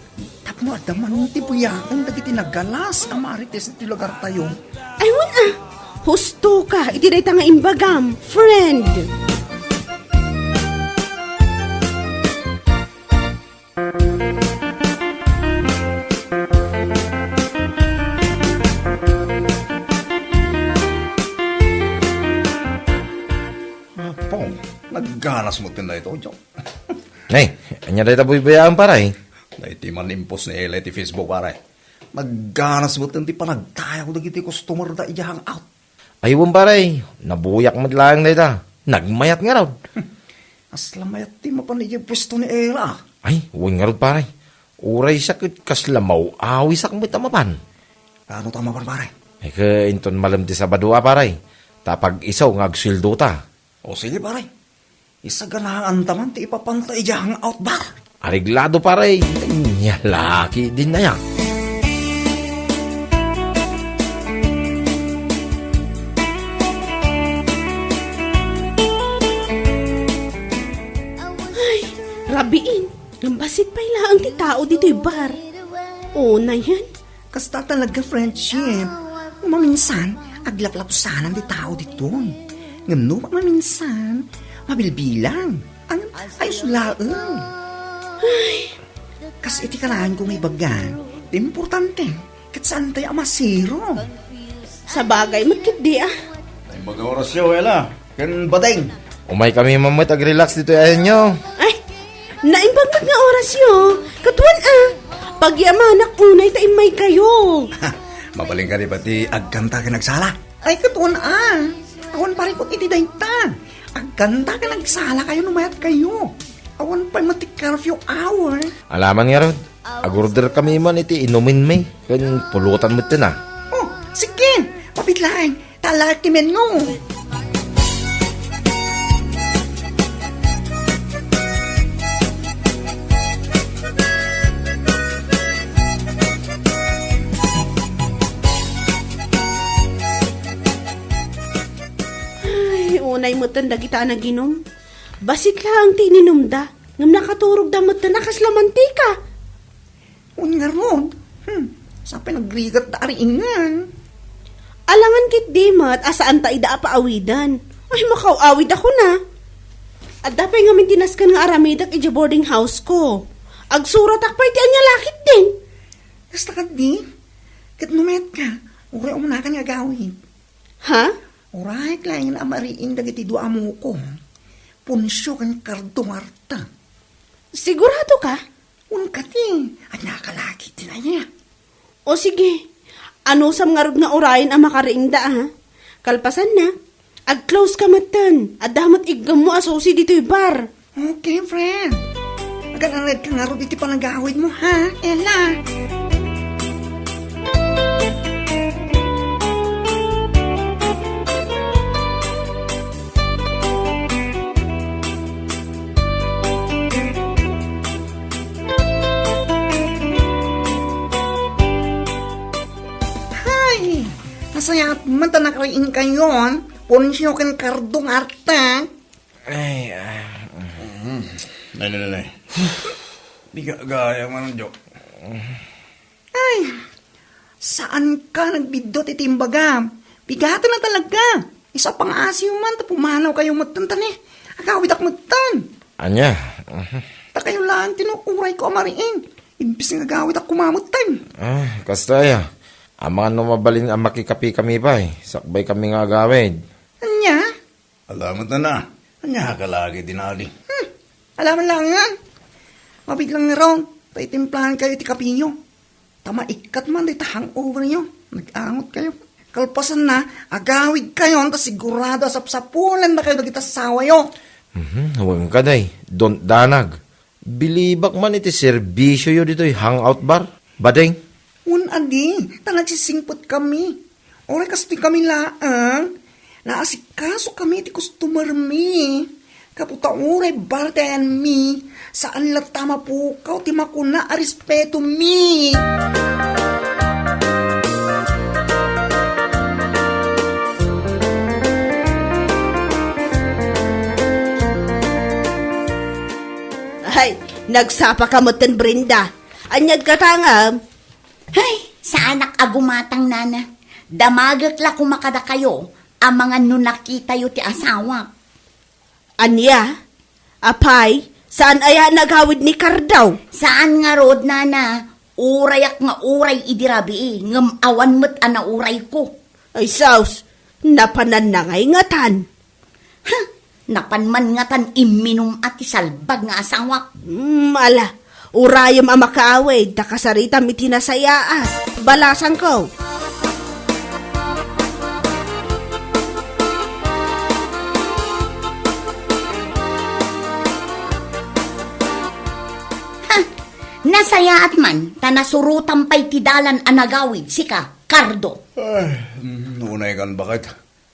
Tap-, No adda man ti buyaken dagiti nagalas a marites iti lugartayo. Ay, wen a! Husto ka iti dayta nga imbagam, friend! Apo, nagganas met ken daytoy, Joe. Nay, ania dayta buybuyaen, pare? Daytoy man impos ni Ella iti Facebook, pare. Nagganas met ken ti panagtayaw dagiti customer da idiay hangout. Ay, wen, pare, nabuyak met laeng dayta. Nagmayat ngarud. Kasla mayat ti mapan idiay puesto ni Ella. Ay, wen ngarud, pare. Uray siak ket kasla maw-awisak met a mapan. Ano ta mapan, pare? Ay, ket inton malem ti Sabado a, pare. Ta pag-isu nga agsueldo ta. O sige, pare. Isaganaanta man ti ipapanta idiay hangout bar. Areglado, pare. Ania la ketdin aya? Ay, rabiin. Ngem bassit pay laeng ti tao ditoy bar. O, nayen. Kasta talaga, friendship. Maminsan, aglaplapusanan ti tao ditoy. Ngem no maminsan, mabilbilang. Ang ayos laeng. Ay. Kas iti kanayon ko nga ibaga, ti importante, ket saan tayo a masiro. Sabagay met ketdi, a. Ay, mag-orasyo, Ella. Ken Bading. Umaykami man met ag-relax ditoy ayanyo. Ay, naimbag met nga orasyo. Ket wen a, pagyamanak unay ta immaykayo. Mabalin kadi pay ti agkanta ken agsala? Ay, ket wen a. Awan parikut iti dayta. Agkanta ken agsalakayo no mayatkayo. Awan pay met ti curfew hour. Ala man ngarud, agorderkami man iti inuminmi ken pulutan metten a. O, sige. Mapit laeng. Talak ti menno. Ay, unay metten dagita a naginum. Bassit laeng ti ininumda, ngem nakaturogda metten a kasla mantika. Wen ngarud, hmm, sa pay nagrigat da ariingen. Alangan ketdi met a saan ta ida a paawiden. Ay, makaw-awid ako na. Adda pay ngamin ti nasken nga aramidek idiay boarding house ko. Agsuratak pay ti ania la ketdin. Kasta ketdi, ket no mayat ka, uray umunaka nga agawid. Ha? Uray laeng a mariing dagiti dua a muko. Poncio ken Cardo nga arta. Sigurado ka? Wen kadi, ania ka la ketdin aya? O sige, anusam ngarud nga urayen a makariingda, a? Kalpasanna, ag-close ka metten. Adda met iggemmo a susi ditoy bar. Okay, friend. Agan-ared ka ngarud iti panagawidmo, ha, Ella? Hay! Nasayaat man ta nakariingkayon, Poncio ken Cardo nga arta. Ay, ah. Mm. Nay, nay, nay, nay. Di ka gaya man, Jo. Ay, saan ka nagbiddut iti imbagam? Bigaten a talaga. Isu a pangaasiyo man ta pumanaw kayo metten ta ni. Agawidak metten. Ania? Mhm. Ta kayo laeng ti no uray ko a mariing. Imbes nga agawidak koma metten. Ah, kasta aya. Amangan no mabalin a makikape kami pay. Sakbay kami nga agawid. Ania? Ala met na. Ania ka la ketdin adi? Hmm. Ala man laeng. Mabiit lang ngarud, ta itimplahan kayo iti kapiyo. Ta maikkat man dayta hangover yo. Nag-angot kayo. Kalpasanna, agawid kayo, ta sigurado a sapsapulan na kayo dagiti asawa yo. Mhm, wen ka, day. Don't danag. Bilibak man iti serbisioyo ditoy hangout bar, Bading. Wen adi, ta nagsisingpet kami. Uray kastoy kami laeng, naasikaso kami iti customer mi. Gapu ta uray bar ti ayan mi, saan latta a mapukaw ti makuna a respeto mi. Ay, nagsapa ka metten, Brenda. Ania't katangam? Hay, saanak a gumatang, nana. Damagek la koma kadakayo, amangan no nakitayo ti asawak. Ania? Apay, saan aya a nagawid ni Cardo? Saan ngarud, nana. Urayak nga uray idi rabii, ngem awan met a naurayko. Ay, sus, napananna ngay ngatan. Ha? Napan man ngatan imminum a ti salbag nga asawak. Hmm, ala, urayem a makaawid, ta kasaritam iti nasayaat. Balasangko. Ha? Nasayaat man, ta nasurotam pay ti dalan a nagawid, sika, Cardo. Ay, mm, unay kan baket.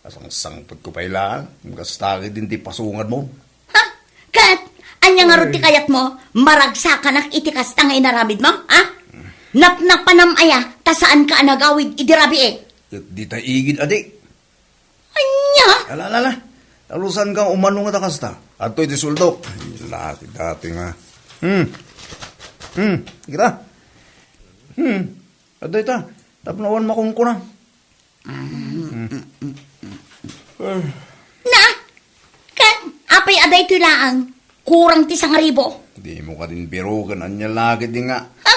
Asangsangpetko pay laeng, kasta ket iti pasungadmo. Ha? Ket, ania ngarud ti kayatmo? Maragsakanak iti kasta nga inaramidmo, ha? Napnapanam aya, ta saanka a nagawid idi rabii? Ket dita igid, adi. Ania? Ala, ala, ala. Talusanka umano nga ta kasta. Adtoy ti sueldok. Ay, laki dati nga. Hmm. Hmm. Kita? Hmm. Adtoy ta. Tapno awan makunkuna. Na? Ket apay a daytoy laeng? Kurang ti sangaribu. Dimo kadin biroken, ania la ketdi nga. Ha?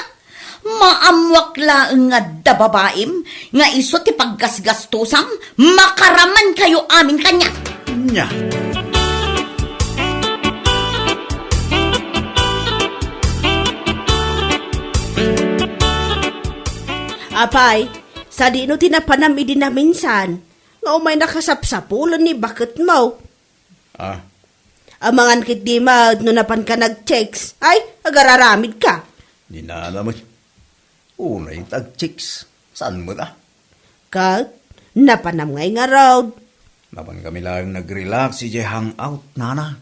Maammoak laeng nga adda babaim nga isu ti paggasgastusam, makaramankayo amin kaniak. Nia. Apay, sadino ti napanam idi naminsan nga umay nakasapsapulen ni baketmo? Ah. Amangan ketdi met no napanka nag-chicks. Ay, agararamidka. Di nana met. Unay ta ag-chicks. Saan met, ah? Ket, napanam ngay ngarud? Napan kami laeng nag-relax idiay hangout, nana.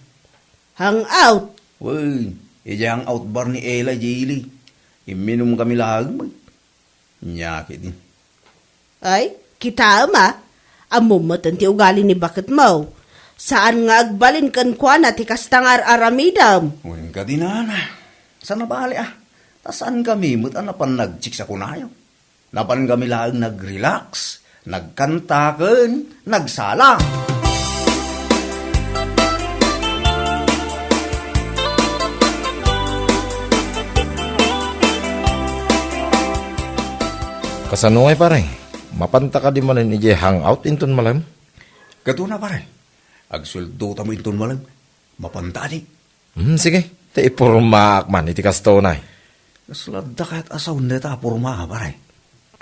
Hangout? Wen, idiay hangout bar ni Ella, Jilly. Imminum kami laeng met. Nia ketdi. Ay, kitaem a. Ammom met ti ugali ni baketmo. Saan nga agbalin kenkuana ti kasta nga ar-aramidem. Wen kadi, nana. Saan a bale, ah. Ta saan kami met a napan nag-chicks a kunayo. Napan kami laeng nag-relax, nagkanta ken nagsala. Kasano ngay, pare? Mapanta kadi manen idiay hangout inton malem? Ket una, pare. Agsueldotam inton malem. Mapanta, adi? Hmm, sige. Ta ipormaak man iti kasto, nay. Kasla adda kayat a sound dayta a porma, pare?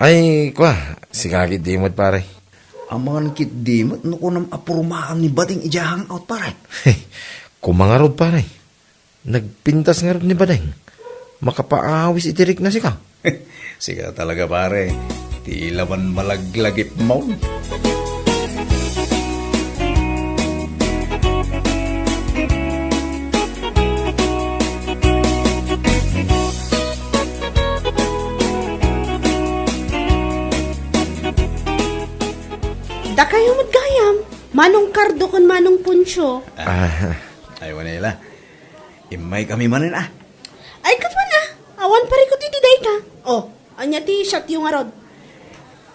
Ay, kua, sika ketdi met, pare. Amangan ketdi met no kunam a pormaam ni Bading idiay hangout, pare. Koma ngarud, pare. Nagpintas ngarud ni Bading. Makapaawis iti rikna sika. Sika talaga, pare. Ti laman malaglagipmo. Dakayo met gayam, Manong Cardo ken Manong Poncio. Ah, ay, wen a, Ella. Immaykami manen, ah. Ay, ket wen a, awan parikut iti dayta. Oh, ania ti shotyo ngarud?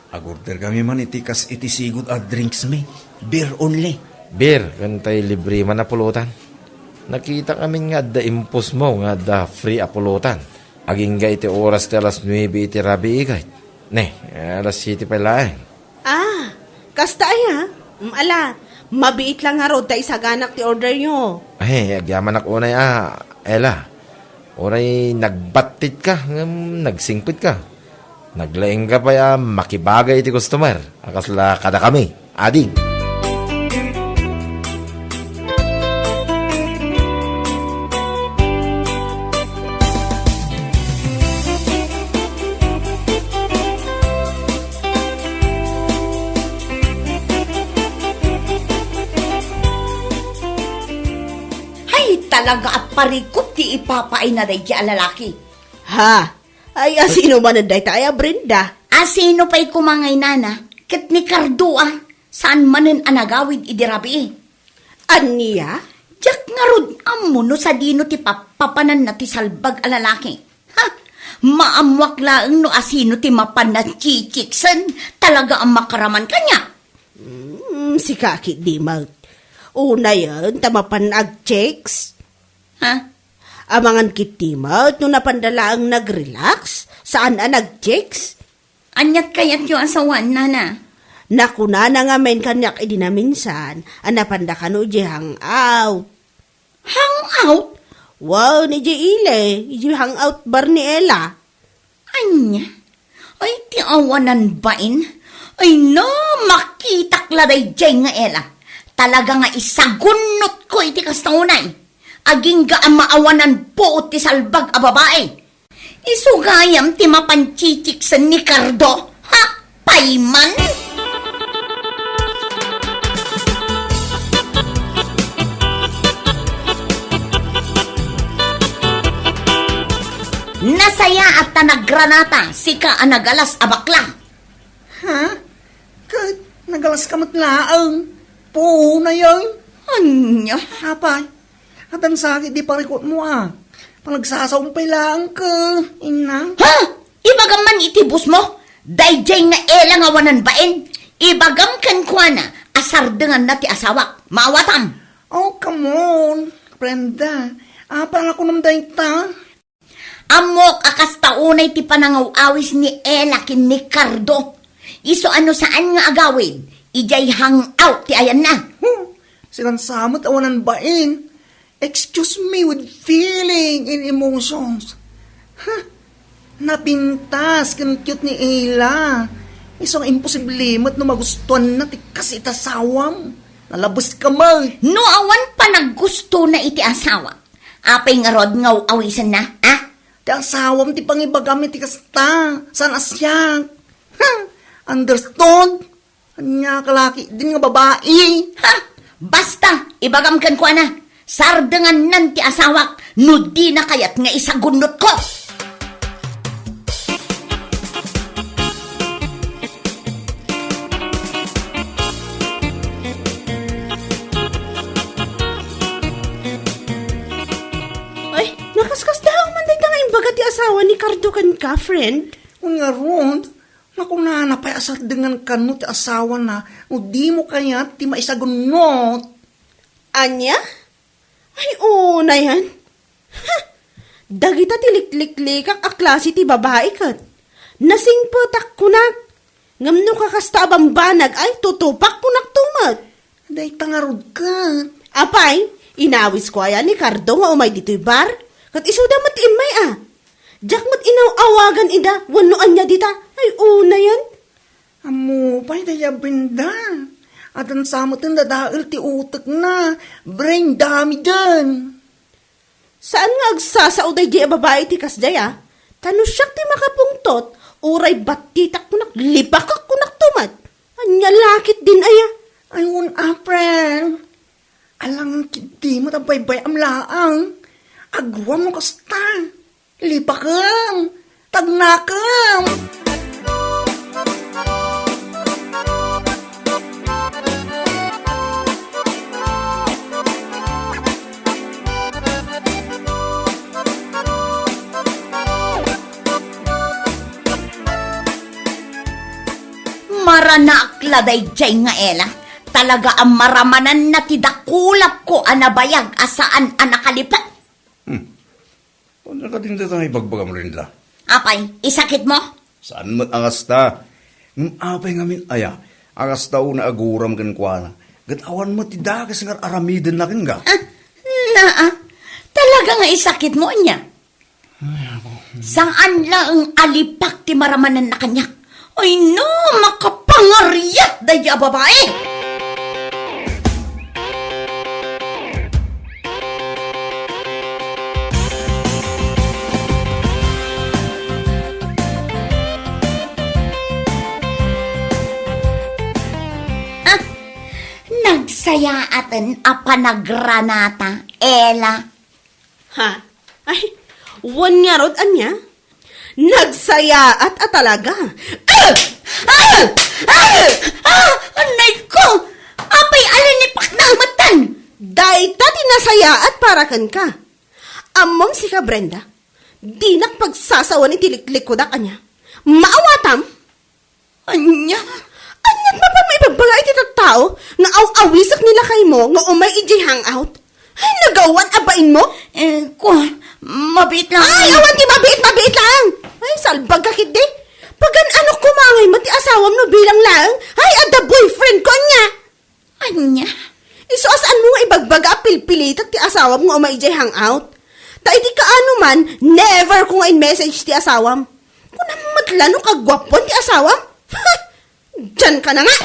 Ag-order kami man iti kas iti sigud a drinks mi. Beer only. Beer, ken tay libre man a pulutan. Nakita kami nga adda impos mo nga adda free a pulutan. Agingga iti oras ti alas nuebe iti rabii, ket. Ne, alas siete pay laeng. Ah, kasta aya? Mm, ala, mabiit lang ngarud ta isaganak ti order yo. Ay, agyamanak unay a, Ella. Uray nagbattitka, ngem nagsingpetka. Naglaingka pay a makibagay iti customer a kasla kadakami. Ading. Hay, talaga a parikut ti ipapaayna daydi a lalaki. Ha? Ay, asino manen dayta aya, Brenda? Asino pay koma ngay, nana? Ket ni Cardo a, saan manen a nagawid idi rabii. Ania? Diak ngarud ammo no sadino ti pappapananna ti salbag a lalaki. Ha? Maammoak laeng no asino ti mapan nachichiksen, talaga a makaraman kaniak. Mm, sika ketdi met. Unayen ta mapan agchicks. Ha? Amangan ketdi met no napanda laeng nagrelax, saan a nagchicks. Aniat kayatyo a sawan, nana? Nakunana ngamin kaniak idi naminsan a napanda kano idiay hangout. Hangout? Wen, idiay ili, idiay hangout bar ni Ella. Ania? Ay, ti awanan bain? Ay, no, makitak la daydiay nga Ella. Talaga nga isagunnotko iti kasta unay. Agingga a maawanan puot ti salbag a babai. Isu gayam ti mapanchichiksen ni Cardo? Ha? Payman? Nasayaat ta nagranata, sika a nagalas a bakla. Ha? Ket nagalas ka met laeng? Puonayen? Ania? Apay, addan sakit di parikutmo a. Panagsasaom pay laeng ka, inna. Ha? Ibagam man iti boss mo? Daydiay nga Ella nga awanan bain. Ibagam kenkuana a sardenganna ti asawak. Maawatam. Oh, come on, Brenda. Apay nga kunam dayta? Ammok a kasta unay ti panangaw-awis ni Ella ken ni Cardo. Isu a no saan nga agawid, idiay hangout ti ayanna. Hmm, sinansamet awanan bain. Excuse me with feeling and emotions. Huh, napintas ken cute ni Ella. Isu nga imposible met no magustuanna ti kas iti asawam. Nalabes ka man. No awan panaggustona iti asawa, apay ngarud nga aw-awisenna, a? Ti asawam ti pangibagam iti kasta, saan a siak. Ha? Understood? Ania ka la ketdin nga babai? Ha? Basta, ibagam kenkuana, sardengannan ti asawak no dina kayat nga isagunnotko. Ay, nakaskasdaaw man dayta nga imbaga ti asawa ni Cardo kenka, friend. Wen ngarud, nakunana pay a sardengan kano ti asawana no dimo kayat ti maisagunnot. Ania? Ay, unayen. Ha! Dagita ti likliklikak a klase ti babai ket nasingpetak kunak. Ngem no kakasta a bambanag ay tutupak kunak to met. Dayta ngarud ket. Apay, inawisko aya ni Cardo nga umay ditoy bar? Ket isuda met ti immay a. Diak met inaw-awagan ida wenno ania dita. Ay, unayen. Ammo pay dayta a Brenda. Addan sa met dadael ti utekna. Brain damage-en. Saan nga agsasao daydiay a babai iti kasdiay a? Ta no siak ti makapungtot, uray battitak kunak, libakek kunak to met. Ania la ketdin aya? Ay, wen, April. Alangan ketdi met a baybay-am laeng. Aguam no kasta. Lipakem! Tagnakem! Maranaak la daydiay nga Ella. Talaga a maramananna ti dakulapko a nabayag a saan a nakalipek. Hmm. Ania kadin dayta nga ibagbagam, Brenda? Apay, isakitmo? Saan met a kasta. Ngem apay ngamin aya a kasta unay aguram kenkuana? Ket awan met ti dakes nga ar-aramidenna kenka. Ah, naa. Talaga nga isakitmo, ania? Ay, apo. Saan laeng a lipak ti maramananna kaniak. Ay, no, makapangariat daydiay a babai! Ah, nagsayaaten a panagranata, Ella. Ha? Ay, wen ngarud, ania? Nagsayaat a talaga. Ah! Ah! Ah! Ah! Anay ko! Apay a linipakna a metten? Dayta ti nasayaat para kenka. Ammom sika, Brenda, Dinak pagsasawan iti liklikudak, ania? Maawatam? Ania? Aniat mapan maibagbaga iti tattao nga aw-awisek ni lakaymo nga umay idiay hangout? Ay, nagawan a bainmo? Eh, kua, mabiit lang. Ay, awan ti mabiit, mabiit lang! Ay, salbag ka ketdi. Pagan-anok koma ngay met ti asawam no bilang laeng? Ay, adda boyfriend ko, ania? Ania? Isu a saanmo nga ibagbaga a pilpilitek ti asawam nga umay idiay hangout? Ta idi kaano man, never ko nga in-message ti asawam. Kunam met la no kaguapuan ti asawam? Diyan ka na nga!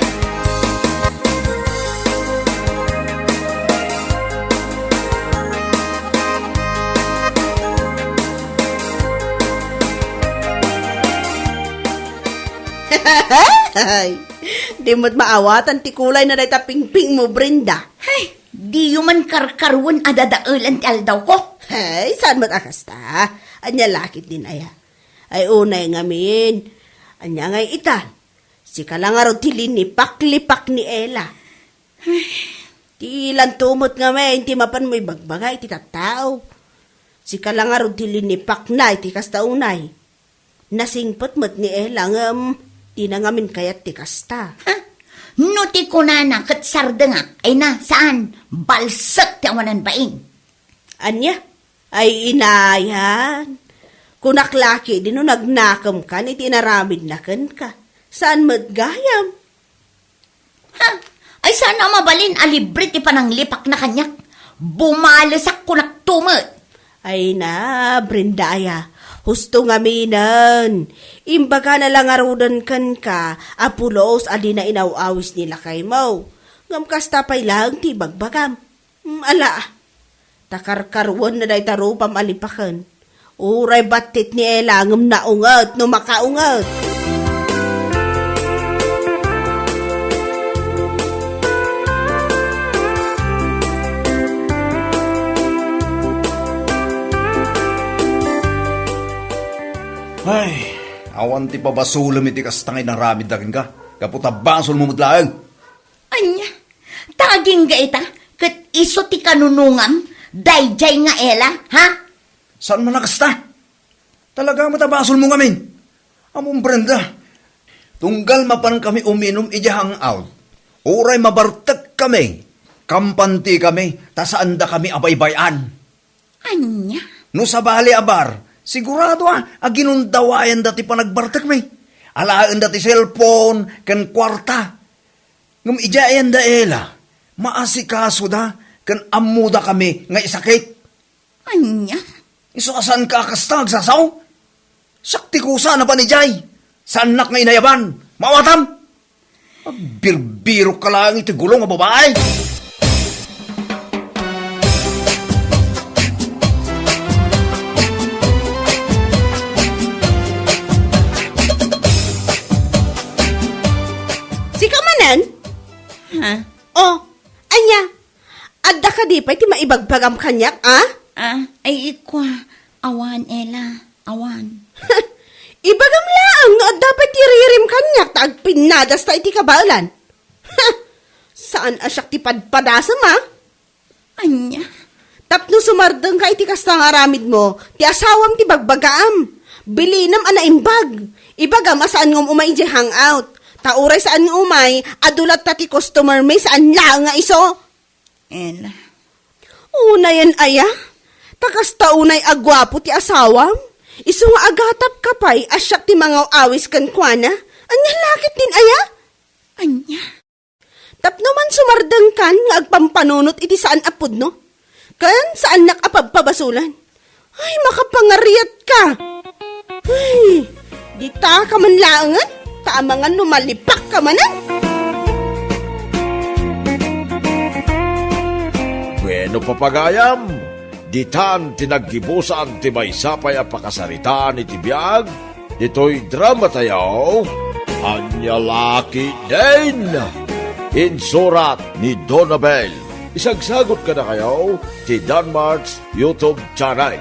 Di met maawatan ti kulay na dayta pingpingmo, Brenda. Ay, diyo man karkaruen a dadaelan ti aldawko. Ay, saan met a kasta? Ania la ketdin aya? Ay, unay ngamin. Ania ngay ita? Sika la ngarud ti linipak-lipak ni Ella. Ti lanto met ngamin ti mapanmo ibagbaga iti tattao. Sika la ngarud ti linipakna iti kasta unay. Nasingpet met ni Ella ngem dina ngamin kayat ti kasta. Ha? No ti kunana ket sardengak, ay na, saan? Balsek ti awanan bain. Ania? Ay, inayan. Kunak la ketdi no nagnakemkan iti inaramidna kenka. Saan met gayam? Ha? Ay, saan a mabalin a libre ti pananglipakna kaniak? Bumalesak kunakto met. Ay na, Brenda aya. Husto ngaminen. Imbagana la ngaruden kenka a pulos a dina inaw-awis ni lakaymo. Ngem kasta pay laeng ti ibagbagam. Mm, ala, ta karkaruenna dayta rupam a lipaken. Uray battit ni Ella ngem naunget no makaunget. Ay, awan ti pabasolem iti kasta nga inaramidda kenka. Gapu ta basolmo met laeng. Ania? Ta agingga ita, ket isu ti kanunongam, daydiay nga Ella, ha? Saan man a kasta? Talaga met a basolmo ngamin. Ammom, Brenda, tunggal mapankami uminum idiay hangout, uray mabartekkami, kampantikami, ta saandakami a baybay-an. Ania? No sabali a bar, sigurado a, a ginundawayanda ti panagbartekmi. Alaenda ti cellphone ken kuarta. Ngem idiay ayan da Ella, maasikasoda ken ammodakami nga isakit. Ania? Isu a saanka a kasta nga agsasao? Siak ti kusa a napan idiay. Saannak nga inayaban. Maawatam! Agbirbirokka laeng iti gulong a babae! Sika manen? Ha? Oh, ania? Adda kadi pay ti maibagbagam kaniak, a? Ah, ay, ikua, awan, Ella, awan. Ibagam laeng no adda pay ti ririm kaniak ta agpinnadasta iti kabaelan. Saan a siak ti padpadasem, a? Ania? Tapno sumardengka iti kasta nga aramidmo, ti asawam ti bagbagaam. Bilinem a naimbag. Ibagam a saan ngem umay idiay hangout. Ta uray saan nga umay, adu latta ti customer mi, saan laeng nga isu. Ella. Unayen aya? Ta kasta unay a guapo ti asawam? Isu nga agatapka pay a siak ti mangaw-awis kenkuana? Ania la ketdin aya? Ania? Tapno man sumardengkan nga agpampanunot iti saan a pudno, ken saannak a pabpabasolan. Ay, makapangariatka! Ay, dita ka man laengen, ta amangan no malipak ka manen! Bueno, papagayam, ditan ti naggibusan ti maysa pay a pakasaritaan iti biag ditoy drama tayo, Ania La Ketdin! Insurat ni Donabel. Isagsagut kadakayo ti Danmart's YouTube channel.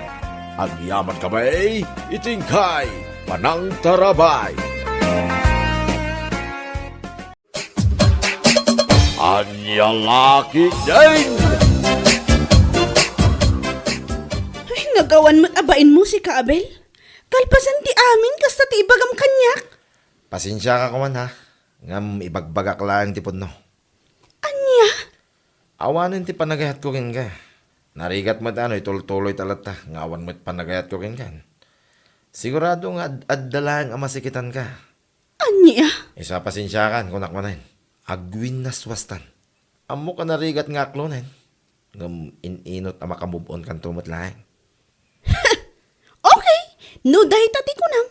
Agyaman kami iti inkay panangtarabay. Ania La Ketdin! Ay, Agawan met a bain musika, Abel. Kalpasan ti amin, kasta ti ibagam kaniak. Pasensiaka koma, ha? Ngem ibagbagak laeng ti pudno. Ania? Awanen ti panagayatko kenka. Narigat met a no itultuloy ta latta nga awan met panagayatko kenka. Sigurado nga ad-, adda laeng a masikitanka. Ania? Isu a pasensiakan, kunak manen. Agwinnaswastan. Ammok a narigat nga aklonen. Ngem in-inot a makamove-on kanto met laeng. Okay, no dayta ti kunam.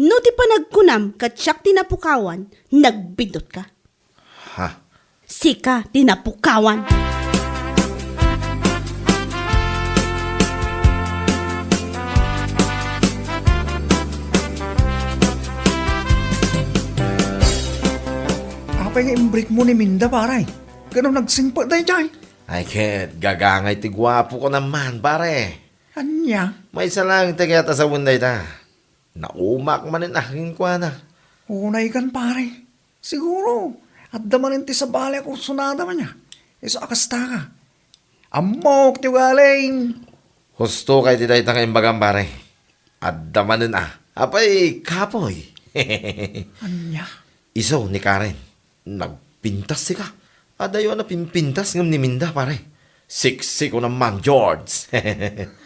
No ti panagkunam ket siak ti napukawan, nagbintotka. Ha? Sika ti napukawan. Apay nga imbreak mo ni Minda, pare? Ngano nagsingpet daydiay? Ay, ket gagangay ti guapo ko naman, pare. Ania? Maysa laeng ti kayat a sawen dayta. Naumak manen a kenkuana. Unaykan, pare. Siguro, adda manen ti sabali a kursunada man niya. Isu a kasta ka. Ammok ti ugaling. Husto kay ti dayta nga imbagam, pare. Adda manen a. Apay, kapoy. Ania? Isu ni Karen. Nagpintas sika. Adayo a napimpintas ngem ni Minda, pare. Siksi ko naman, George.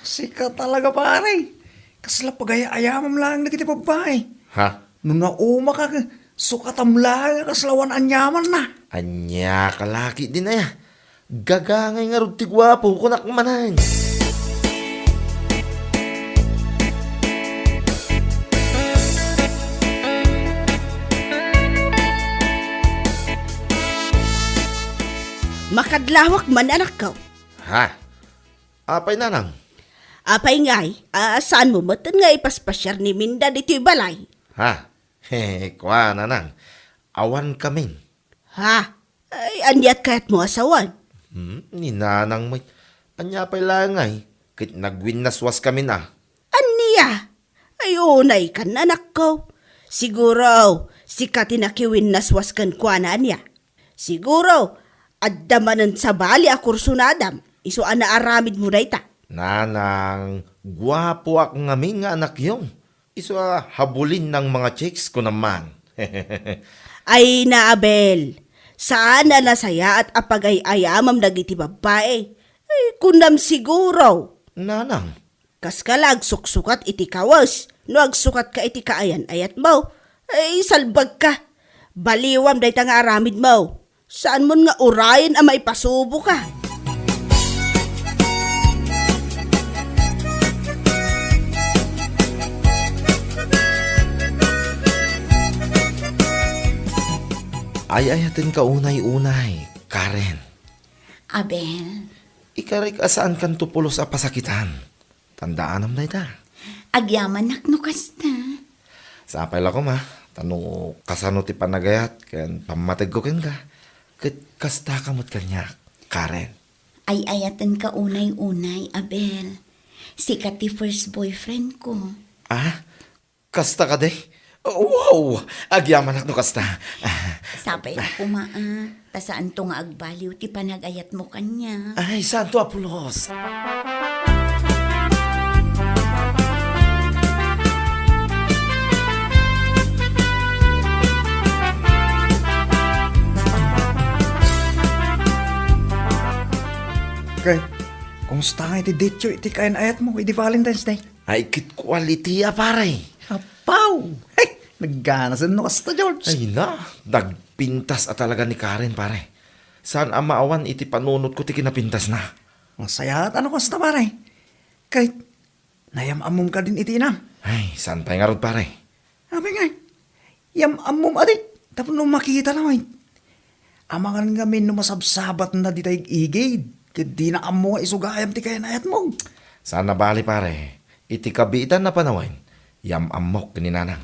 Sika talaga, pare. Kasla pagay-ayamam laeng dagiti babbai. Ha? No naumak ka, sukatam laeng a kasla awan aniamanna. Ania ka laki din aya? Gagangay ngarud ti guapo, kunak manen. Makadlawak man, anakko. Ha? Apay, nanang? Apay ngay, a, saan mo met nga ipaspasiar ni Minda ditoy balay? Ha? He, kua, nanang. Awan kamin. Ha? Ay, aniat kayat mo a sawen? Hmm, ni nanang met. Ania pay laeng ay, ket nagwinnaswas kamin a. Ania? Ay, unaykan, anakko. Siguro, sika ti nakiwinnaswas kenkuana, ania? Siguro, adda manen sabali a kursunadam, isu a naaramid mo dayta. Nanang, guapoak ngamin nga anakyo. Isu a habulin nang mga chicks ko naman. Ay, na, Abel, saan a nasayaat a pagay-ayamam dagiti babbai. Ay, kunam siguro. Nanang, Kas ka la agsuksukat iti kawes, no agsukatka iti kaayan-ayatmo, ay, salbagka. Baliwam dayta nga aramidmo. Saanmon nga urayen a maipasuboka. Ay-ayatenka unay-unay, Karen. Abel. Ikarik a saankanto pulos a pasakitan. Tandaanam dayta. Agyamanak no kasta. Sapay la koma, ta no kasano ti panagayat ken pammategko kenka, ket kastaka met kaniak, Karen. Ay-ayatenka unay-unay, Abel. Sika ti first boyfriend ko. Ah? Kasta kadi? Wow! Agyamanak no kasta. Ah. Sapay la koma, a. Ta saanto nga agbaliw ti panagayatmo kaniak. Ay, santo a pulos! Ket, kumusta nga iti date-yo iti kaayan-ayatmo idi Valentine's Day? Ay, ket quality a, pare. Apaw! Hey, nagganasen no kasta, George. Ay na, nagpintas a talaga ni Karen, pare. Saan a maawan iti panunotko ti kinapintasna. Nasayaat a no kasta, pare. Ket, nayam-ammom kadin iti inam. Ay, saan pay ngarud, pare? Apay ngay, yam-ammom adi, tapno makita laeng. Amangan ngamin no masabsabatna dita igigid, ket dina ammo nga isu gayam ti kaayan-ayatmo. Saan a bali, pare. Iti kabiitan a panawen, yam-ammok ken ni nanang.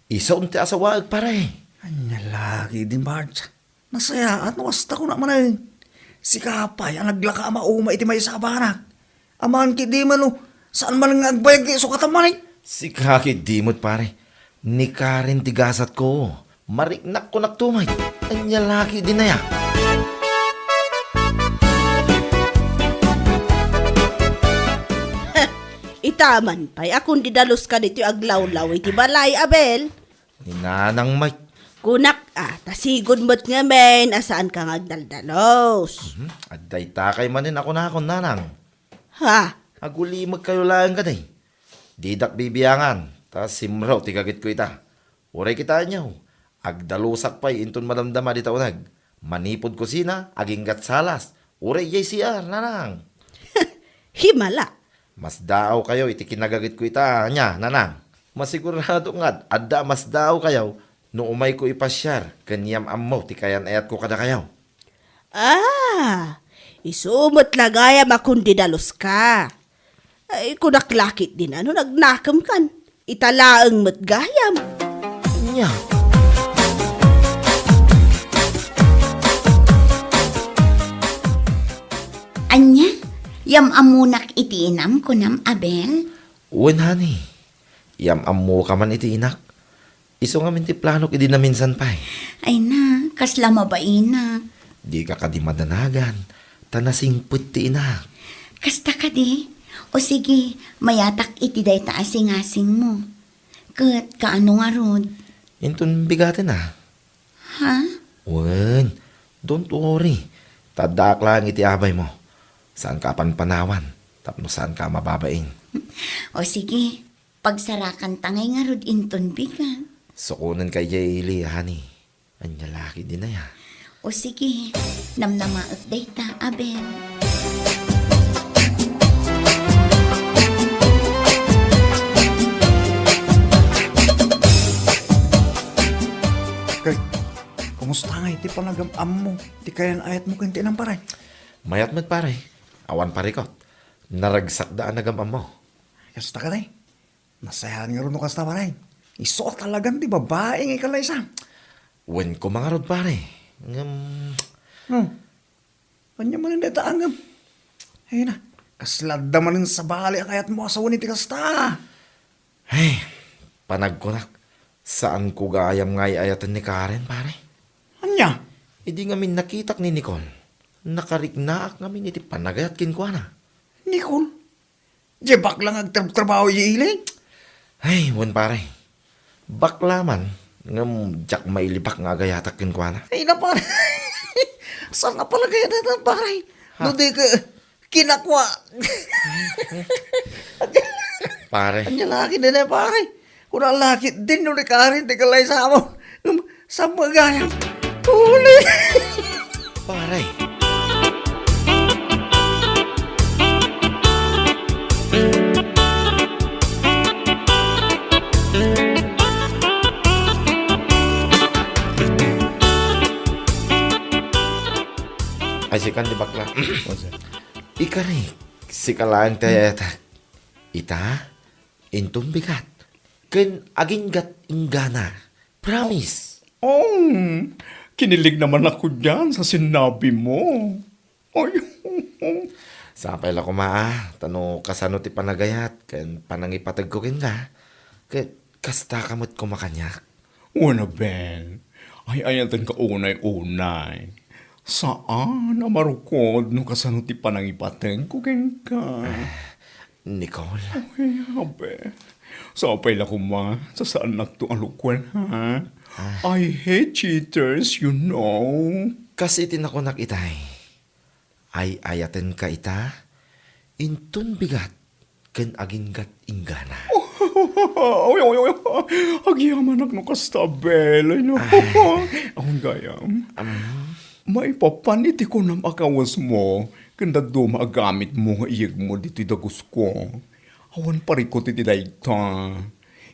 Isu ti asawaek, pare. Ania la ketdin, Bards? Nasayaat no kasta, kunak manen. Sika pay a naglaka a mauma iti maysa a banag. Amangan ketdi man no saan manen nga agbayag nga isukatam manen. Sika ketdi met, pare. Ni Karen ti gasatko. Mariknak kunak to met. Ania la ketdin aya? Adda man pay a kundi daluska ditoy aglawlaw iti balay, Abel. Ni Nanang Mike. Kunak, ah, ta sigud met ngamin a saanka nga agdaldalus. Mhm. Adda itakay manen a kunakon, Nanang. Ha? Agulimekkayo laeng kadi. Didak bibiangan, ta simrek ti gagitko ita. Uray kitaenyo, agdalusak pay inton madamdama dita uneg. Manipud kusina, aginggat salas, uray idiay C R, Nanang. Himala. Masdaawkayo iti kinagagitko ita, ania, Nanang? Masigurado nga ad-, adda a masdaawkayo no umayko ipasiar ken yam-ammo ti kayan-ayatko kadakayo. Ah, isu met la gayam a kundi daluska. Ay, kunak la ketdin a no nagnakemkan. Ita laeng met gayam. Ania? Ania? Yam-ammonak iti inam, kunam, Abel? Wen, honey. Yam-ammoka man iti inak. Isu ngamin ti planok idi naminsan pay. Ay na, kasla mabainak. Dika kadi madanagan, ta nasingpet ti inak. Kasta kadi? O sige, mayatak iti dayta a singasingmo. Ket kaano ngarud? Inton bigaten a. Ha? Wen, don't worry. Ta addaak laeng iti abaymo. Saanka a panpanawan, tapno saanka a mababain. O sige, pagsarakanta ngay ngarud inton bigat. Sukonenka idiay ili, honey. Ania la ketdin aya? O sige, namnamaek dayta, Abel. Kay, kumusta ngay ti panagam-ammo ti kayan-ayatmo ken ti inam, pare? Mayat met, pare. Awan parikot. Naragsakda a nagam-ammo. Kasta kadi? Nasayaat ngarud no kasta, pare. Isu a talagan ti babai nga ikalaysa. Wen koma ngarud, pare. Ngem, hmm. Ania manen dayta a ngem? Ay na, kasla adda manen sabali a kayatmo a sawen iti kasta. Ay, panagkunak, saanko gayam nga ay-ayaten ni Karen, pare. Ania? Idi ngamin nakitak ni Nicole, nakariknaak ngamin iti panagayat kenkuana. Nicole? Diay bakla nga agtrabtrabaho idiay ili? Ay, wen, pare. Bakla man, ngem diak mailibak nga agayatak kenkuana. Ay na, pare. Saan nga pala kayat dayta, pare? Ha? No di ka kinakua. Pare. Ania la ketdin, pare? Kuna la ketdin no ni Karen ti kalaysamo. Ngem, saan met gayam? Uli! Pare. Ay, sika ni bakla. Ikarik, sika laeng ti ayatek. Ita, inton bigat. Ken aginggat inggana. Promise. Oh, kinilig naman ako diyan sa sinabi mo. Ay. Sapay la koma, ah, ta no kasano ti panagayat ken panangipategko kenka, ket kastaka met koma kaniak. Wen a, Ben, ay-ayatenka unay-unay. Saan a marukod no kasano ti panangipategko kenka. Ah, Nicole. Ay, abe. Sapay la koma, sasaannakto a lukuen, ha? Ah. I hate cheaters, you know. Kas iti nakunak itay, ay-ayatenka ita, inton bigat ken aginggat inggana. Oy, oy, oy, oy. Agyamanak no kasta, Bel. Ay, no. Ay. Awan gayam. Am. Maipapan iti kunam a kawesmo ken dadduma a gamitmo nga iyegmo ditoy dagusko. Awan parikot iti dayta.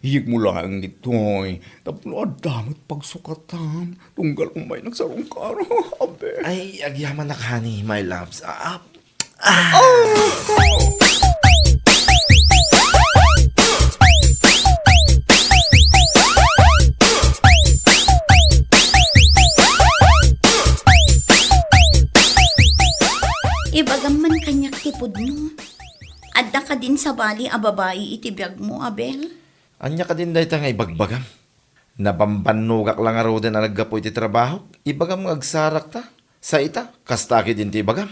Iyegmo laeng ditoy tapno adda met pagsukatam. Tunggal umay nagsarungkaro. Abe. Ay, agyamanak, honey, my loves. Ah, ah. Ah! Ibagam man kaniak ti pudno. Adda kadin sabali a babai iti biagmo, Abel? Ania kadin dayta nga ibagbagam? Nabambannogak la ngaruden a naggapu iti trabahok. Ibagam nga agsarakta. Sa ita, kasta ketdin ti ibagam.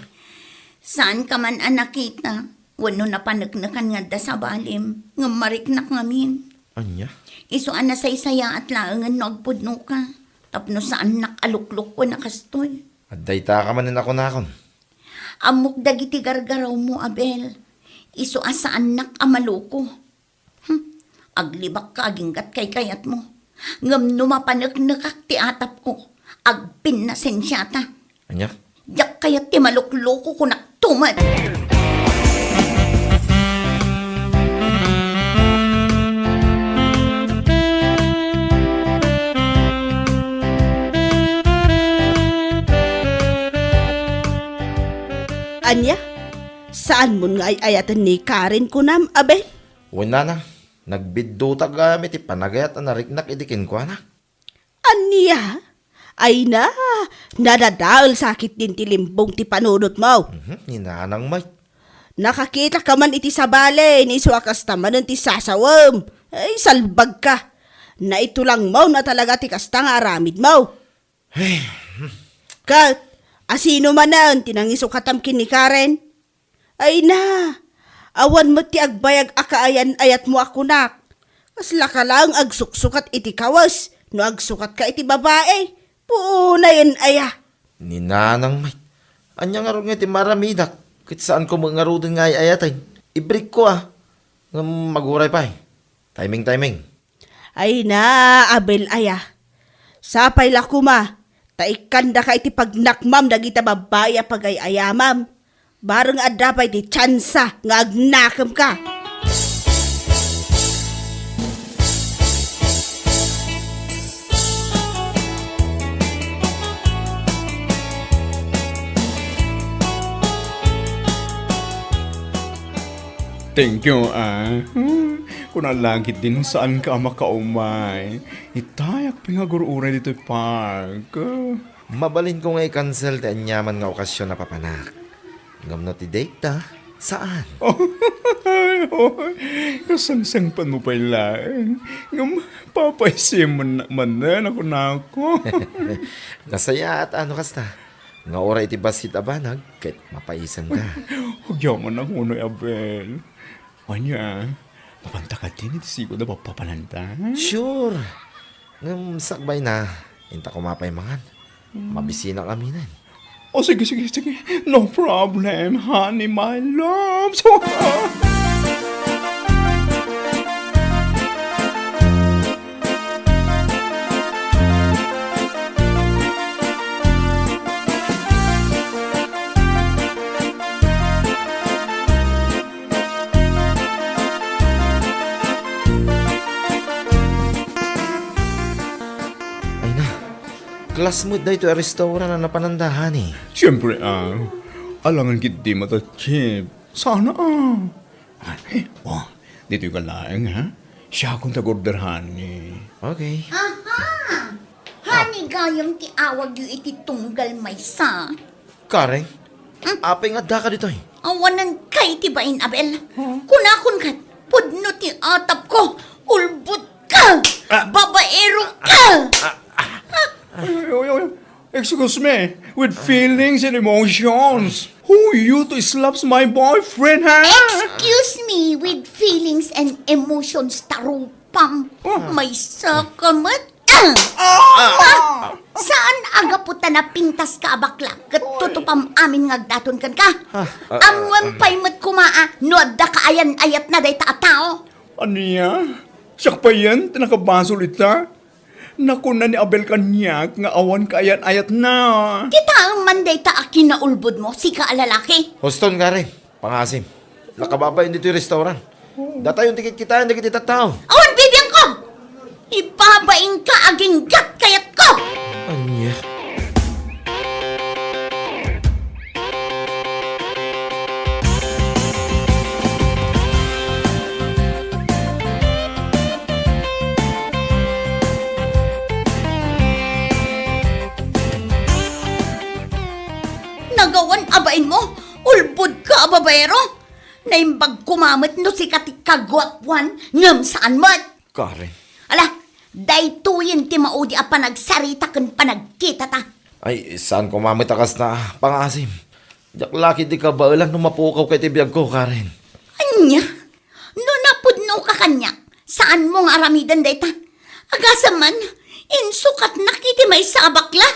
Saanka man a nakita. Wenno napaneknekan nga adda sabalim, ngem mariknak ngamin. Ania? Isu a nasaysayaat laengen no agpudnoka, tapno saannak a luklukuen a kastoy. Adda ita ka manen a kunakon. Ammok dagiti gargarawmo, Abel. Isu a saannak a maluko. Hmm. Aglibakka aginggat kaykayatmo. Ngem no mapaneknekak ti atapko, agpinnasensiata. Ania? Diak kayat ti malukluko, kunak tumet. Ania? Saanmon nga ay-ayaten ni Karen, kunam, Abel? Wen, nana, nagbiddutak gayam iti panagayat a nariknak idi kenkuana. Ania? Ay na, nadadael sakit din ti limbong ti panunotmo. Mhm, ni nanang, Mike. Nakakita ka man iti sabali, ni isu a kasta manen ti sasawem. Ay, salbag ka. Naitulangmo na talaga ti kasta nga aramidmo. Ay, hmm. Ket, asino manen ti nangisukatam ken ni Karen? Ay na, awan met ti agbayag a kaayan-ayatmo a kunak. Kasla ka laeng agsuksukat iti kawes no agsukatka iti babai. Puonayen aya. Ni nanang, Mike, ania ngarud nga ti maaramidak? Ket saanko met ngaruden nga ay-ayaten. Ibrekko a. Ngem aguray pay. Timing, timing. Ay na, Abel aya. Sapay la koma, ta ikkandaka iti pagnakmam dagita babbai a pagay-ayamam. Bareng adda pay ti tsansa nga agnakemka. Thank you, ah. Kuna la ketdi no saanka a makaumay. Itayak pay nga agur-uray ditoy park. Mabalinko nga i-cancel ti aniaman nga okasyon a papanak. Ngem no ti date ta, saan? Ay, oy, kasangsangpetmo pay laeng. Ngem papaisemon manen a kunako. Nasayaat a no kasta. Nga uray iti bassit a banag, ket mapaisemka. Agyamanak unoy, Abel. Ania, mapanta kadin iti sigud a papapananta? Sure. Ngem sakbay na, inta koma pay mangan. Mabisinak aminen. O, sige, sige, sige. No problem, honey, my love. Ay na, class met daytoy a restaurant a napananda, honey. Siempre, ah, alangan ketdi mata cheap. Sana, ah. Ah, eh, oh, ditoy ka laeng, ha? Siakon ta order, honey. Okay. Aha! Honey gayam ti awagyo iti tunggal maysa. Karen, hmm? Apay nga addaka ditoy? Awanan kay ti bain, Abel. Huh? Kunakon ket, pudno ti atapko, ulbodka, ah, babaeroka. Ah, ah, ah. Ay, ay, ay, ay. Excuse me, with feelings and emotions. Who you to slaps my boyfriend, ha? Excuse me, with feelings and emotions, tarupam. Oh. Maysa ka met. Ah! Ah! Saan a gapu ta napintas ka a bakla ket tutupam amin nga agdaton kenka? Ah, ah, ah, ammoem pay met koma a no adda kaayan-ayatna dayta a tao. Ania? Siak payen ti nakabasol ita? Nakuna ni Abel kaniak nga awan kaayan-ayatna. Kitaem man dayta a kinaulbodmo, sika a lalaki. Huston, Karen. Pangaasim. Nakababain ditoy restaurant. Datayon ti kitkitaen dagiti tattao. Awan bibiangko! Ibabainka aginggat kayatko! Ania? Nagawan a bainmo, ulbodka a babaero. Naimbag koma met no sika ti kaguapuan, ngem saan met. Karen. Ala, daytoyen ti maudi a panagsarita ken panagkitata. Ay, saan koma met a kasta, pangaasim. Diak la ketdi kabaelan no mapukawka iti biagko, Karen. Ania? No napudnoka kaniak, saanmo nga aramiden dayta. Agasem man, insukatnak iti maysa a bakla.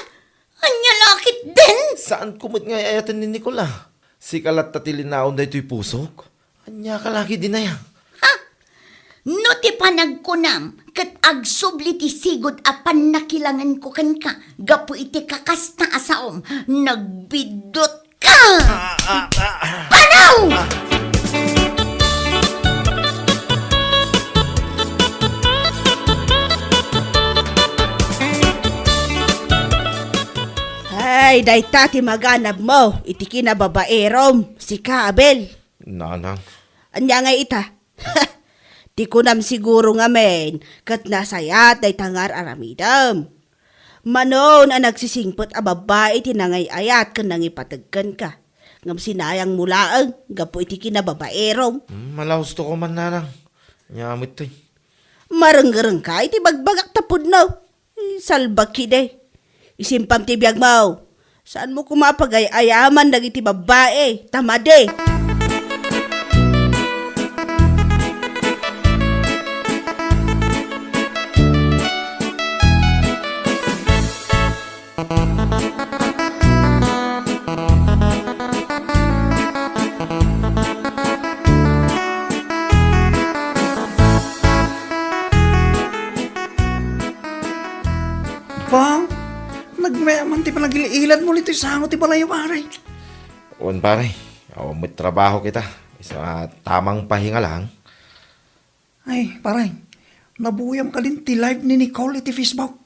Ania la ketdin? Saanko met nga ay-ayaten ni Nicole a. Sika latta ti linaon daytoy pusok. Ania ka la ketdin aya? Ha? No ti panagkunam ket agsubli ti sigud a pannakilangenko kenka gapu iti kakasta a saom, nagbiddut ka! Ah, ah, ah, ah. Panaw! Ah. Ay, dayta ti maganabmo iti kinababaerom, sika, Abel. Nanang. Ania ngay ita? Ti kunam siguro ngamin, ket nasayat dayta nga ar-aramidem. Manon a nagsisingpet a babbai ti nangay-ayat ken nangipateg kenka. Ngem sinayangmo laeng gapu iti kinababaerom. Hmm, malausto ko man, nanang. Nia met toy. Marenggerengka iti bagbagak ta pudno. Salbakide. Isimpam ti biagmo. Saanmo koma pagay-ayaman dagiti babbai, ta madi. Ba, nagmeman ti panagil-iladmo ditoy sango ti balay, pare. Wen, pare. Awan met trabaho kita. Isu a tamang pahinga lang. Ay, pare, nabuyam kadin ti live ni Nicole iti Facebook.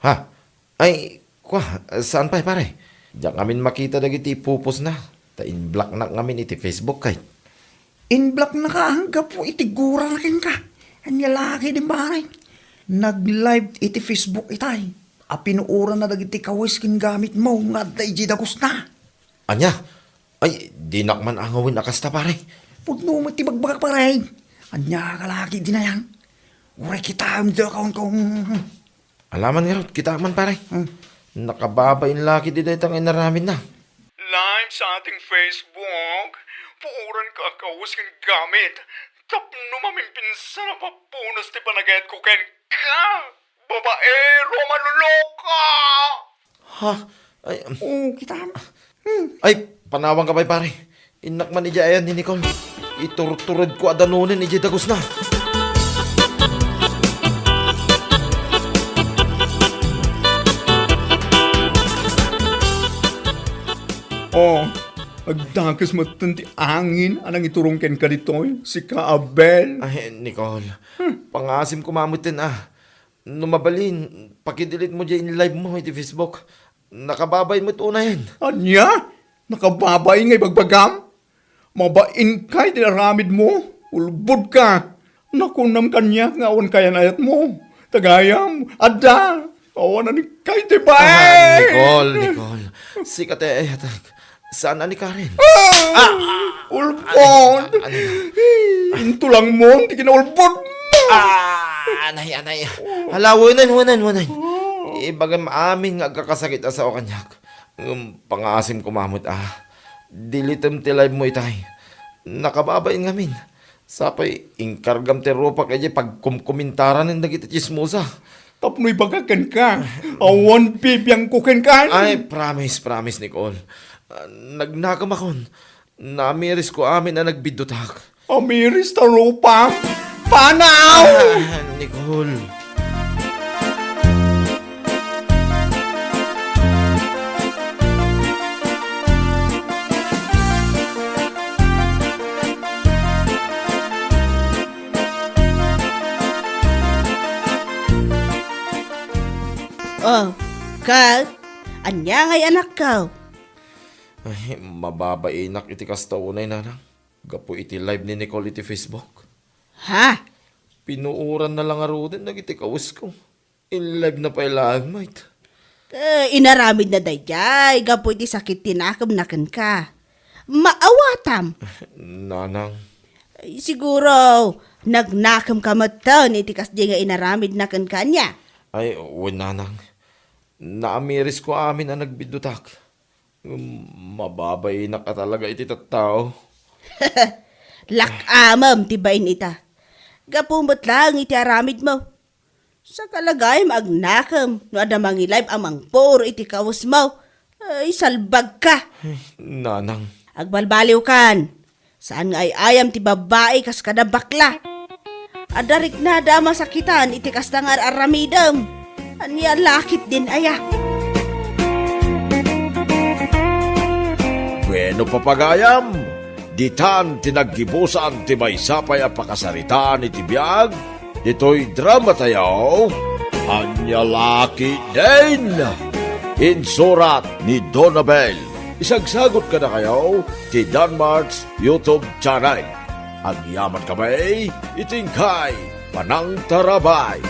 Ha? Ay, kua, saan pay, pare? Diak ngamin makita dagiti ipupostna, ta in-blocknak ngamin iti Facebook, kay. In-blocknaka anggapo iti gurana kenka. Ania la ketdin, pare? Nag-live iti Facebook itay a pinuoranna dagiti kawes ken gamitmo nga adda idiay dagusna. Ania? Ay, dinak man angawen a kasta, pare. Pudno met ti bagbagak, pare. Ania ka la ketdin aya? Uray kitaem ti accountko. Alaman ngarud, kitaem man, pare. Hmm. Nakababain la ketdi dayta nga inaramidna. Live sa ating Facebook, puoranka a kawes ken gamit. Tapno maminpinsan a papunas ti panagayatko kenka. Babaero, maluloka! Ha? Ay, um. Oh, kitaem. Hmm. Ay, panawanka pay, pare. Innak man idiay ayan ni Nicole. Iturturedko a danonen idiay dagusna. Oh, agdakes metten ti angin a nangiturong kenka ditoy, sika, Abel. Ay, Nicole, hmm, pangaasim koma metten a. No mabalin, pakidelete mo diay in-live mo iti Facebook. Nakababain met unayen. Ania? Nakababain nga ibagbagam? Mabainka iti aramidmo? Ulbodka! Nakunam kaniak nga awan kayan-ayatmo. Ta gayam, adda! Awan a ni kay ti bain! Ah, Nicole, Nicole. Sika ti ayatek. Saan a ni Karen? Ah! Ah! Ulbod! Ano, ano? Intulangmon ti kinaulbod mo! Ah! Anay, anay. Hala, wanan, wanan, wanan. Ibagam amin nga agkakasakit a sao kaniak. Ngem pangaasim koma met a. Deletem ti live mo itay. Nakababain ngamin. Sapay, inkargam ti rupak idiay pagkumkumintaranen dagiti tsismosa. Tapno ibagak kenka, awan bibiangko kenka. Ay, promise, promise, Nicole. Ah, nagnakem akon. Namirisko amin a nagbiddutak. Amiris ta rupak? Panaw! Ah, Nicole. Oh, ket, ania ngay anakko? Ay, mababainak iti kasta unay, nanang. Gapu iti live ni Nicole iti Facebook. Ha? Pinuoranna la ngaruden dagiti kawesko. In-live na pay laeng met. Eh, inaramidna daydiay gapu iti sakit ti nakemna kenka. Maawatam. Nanang. Ay, siguro, nagnakemka metten iti kasdiay nga inaramidna kenka, ania? Ay, wen, nanang. Naamirisko amin a nagbiddutak. Ngem mababainak a talaga iti tattao. Lak-amem ti bain ita. Gapu met laeng iti aramidmo. Sakala gayam agnakem no adda mangi-live a mangpuro iti kawesmo. Ay, salbagka. Nanang. Agbalbaliwkan. Saan nga ay-ayam ti babbai kas kada bakla. Adda riknada a masakitan iti kasta nga ar-aramidem. Ania la ketdin aya? Bueno, papagayam, ditan ti naggibusan ti maysa pay a pakasaritaan iti biag ditoy dramatayo, Ania la ketdin? Insurat ni Donabel. Isagsagot kadakayo ti Danmart's YouTube channel. Agyaman kami iti inkay panangtarabay.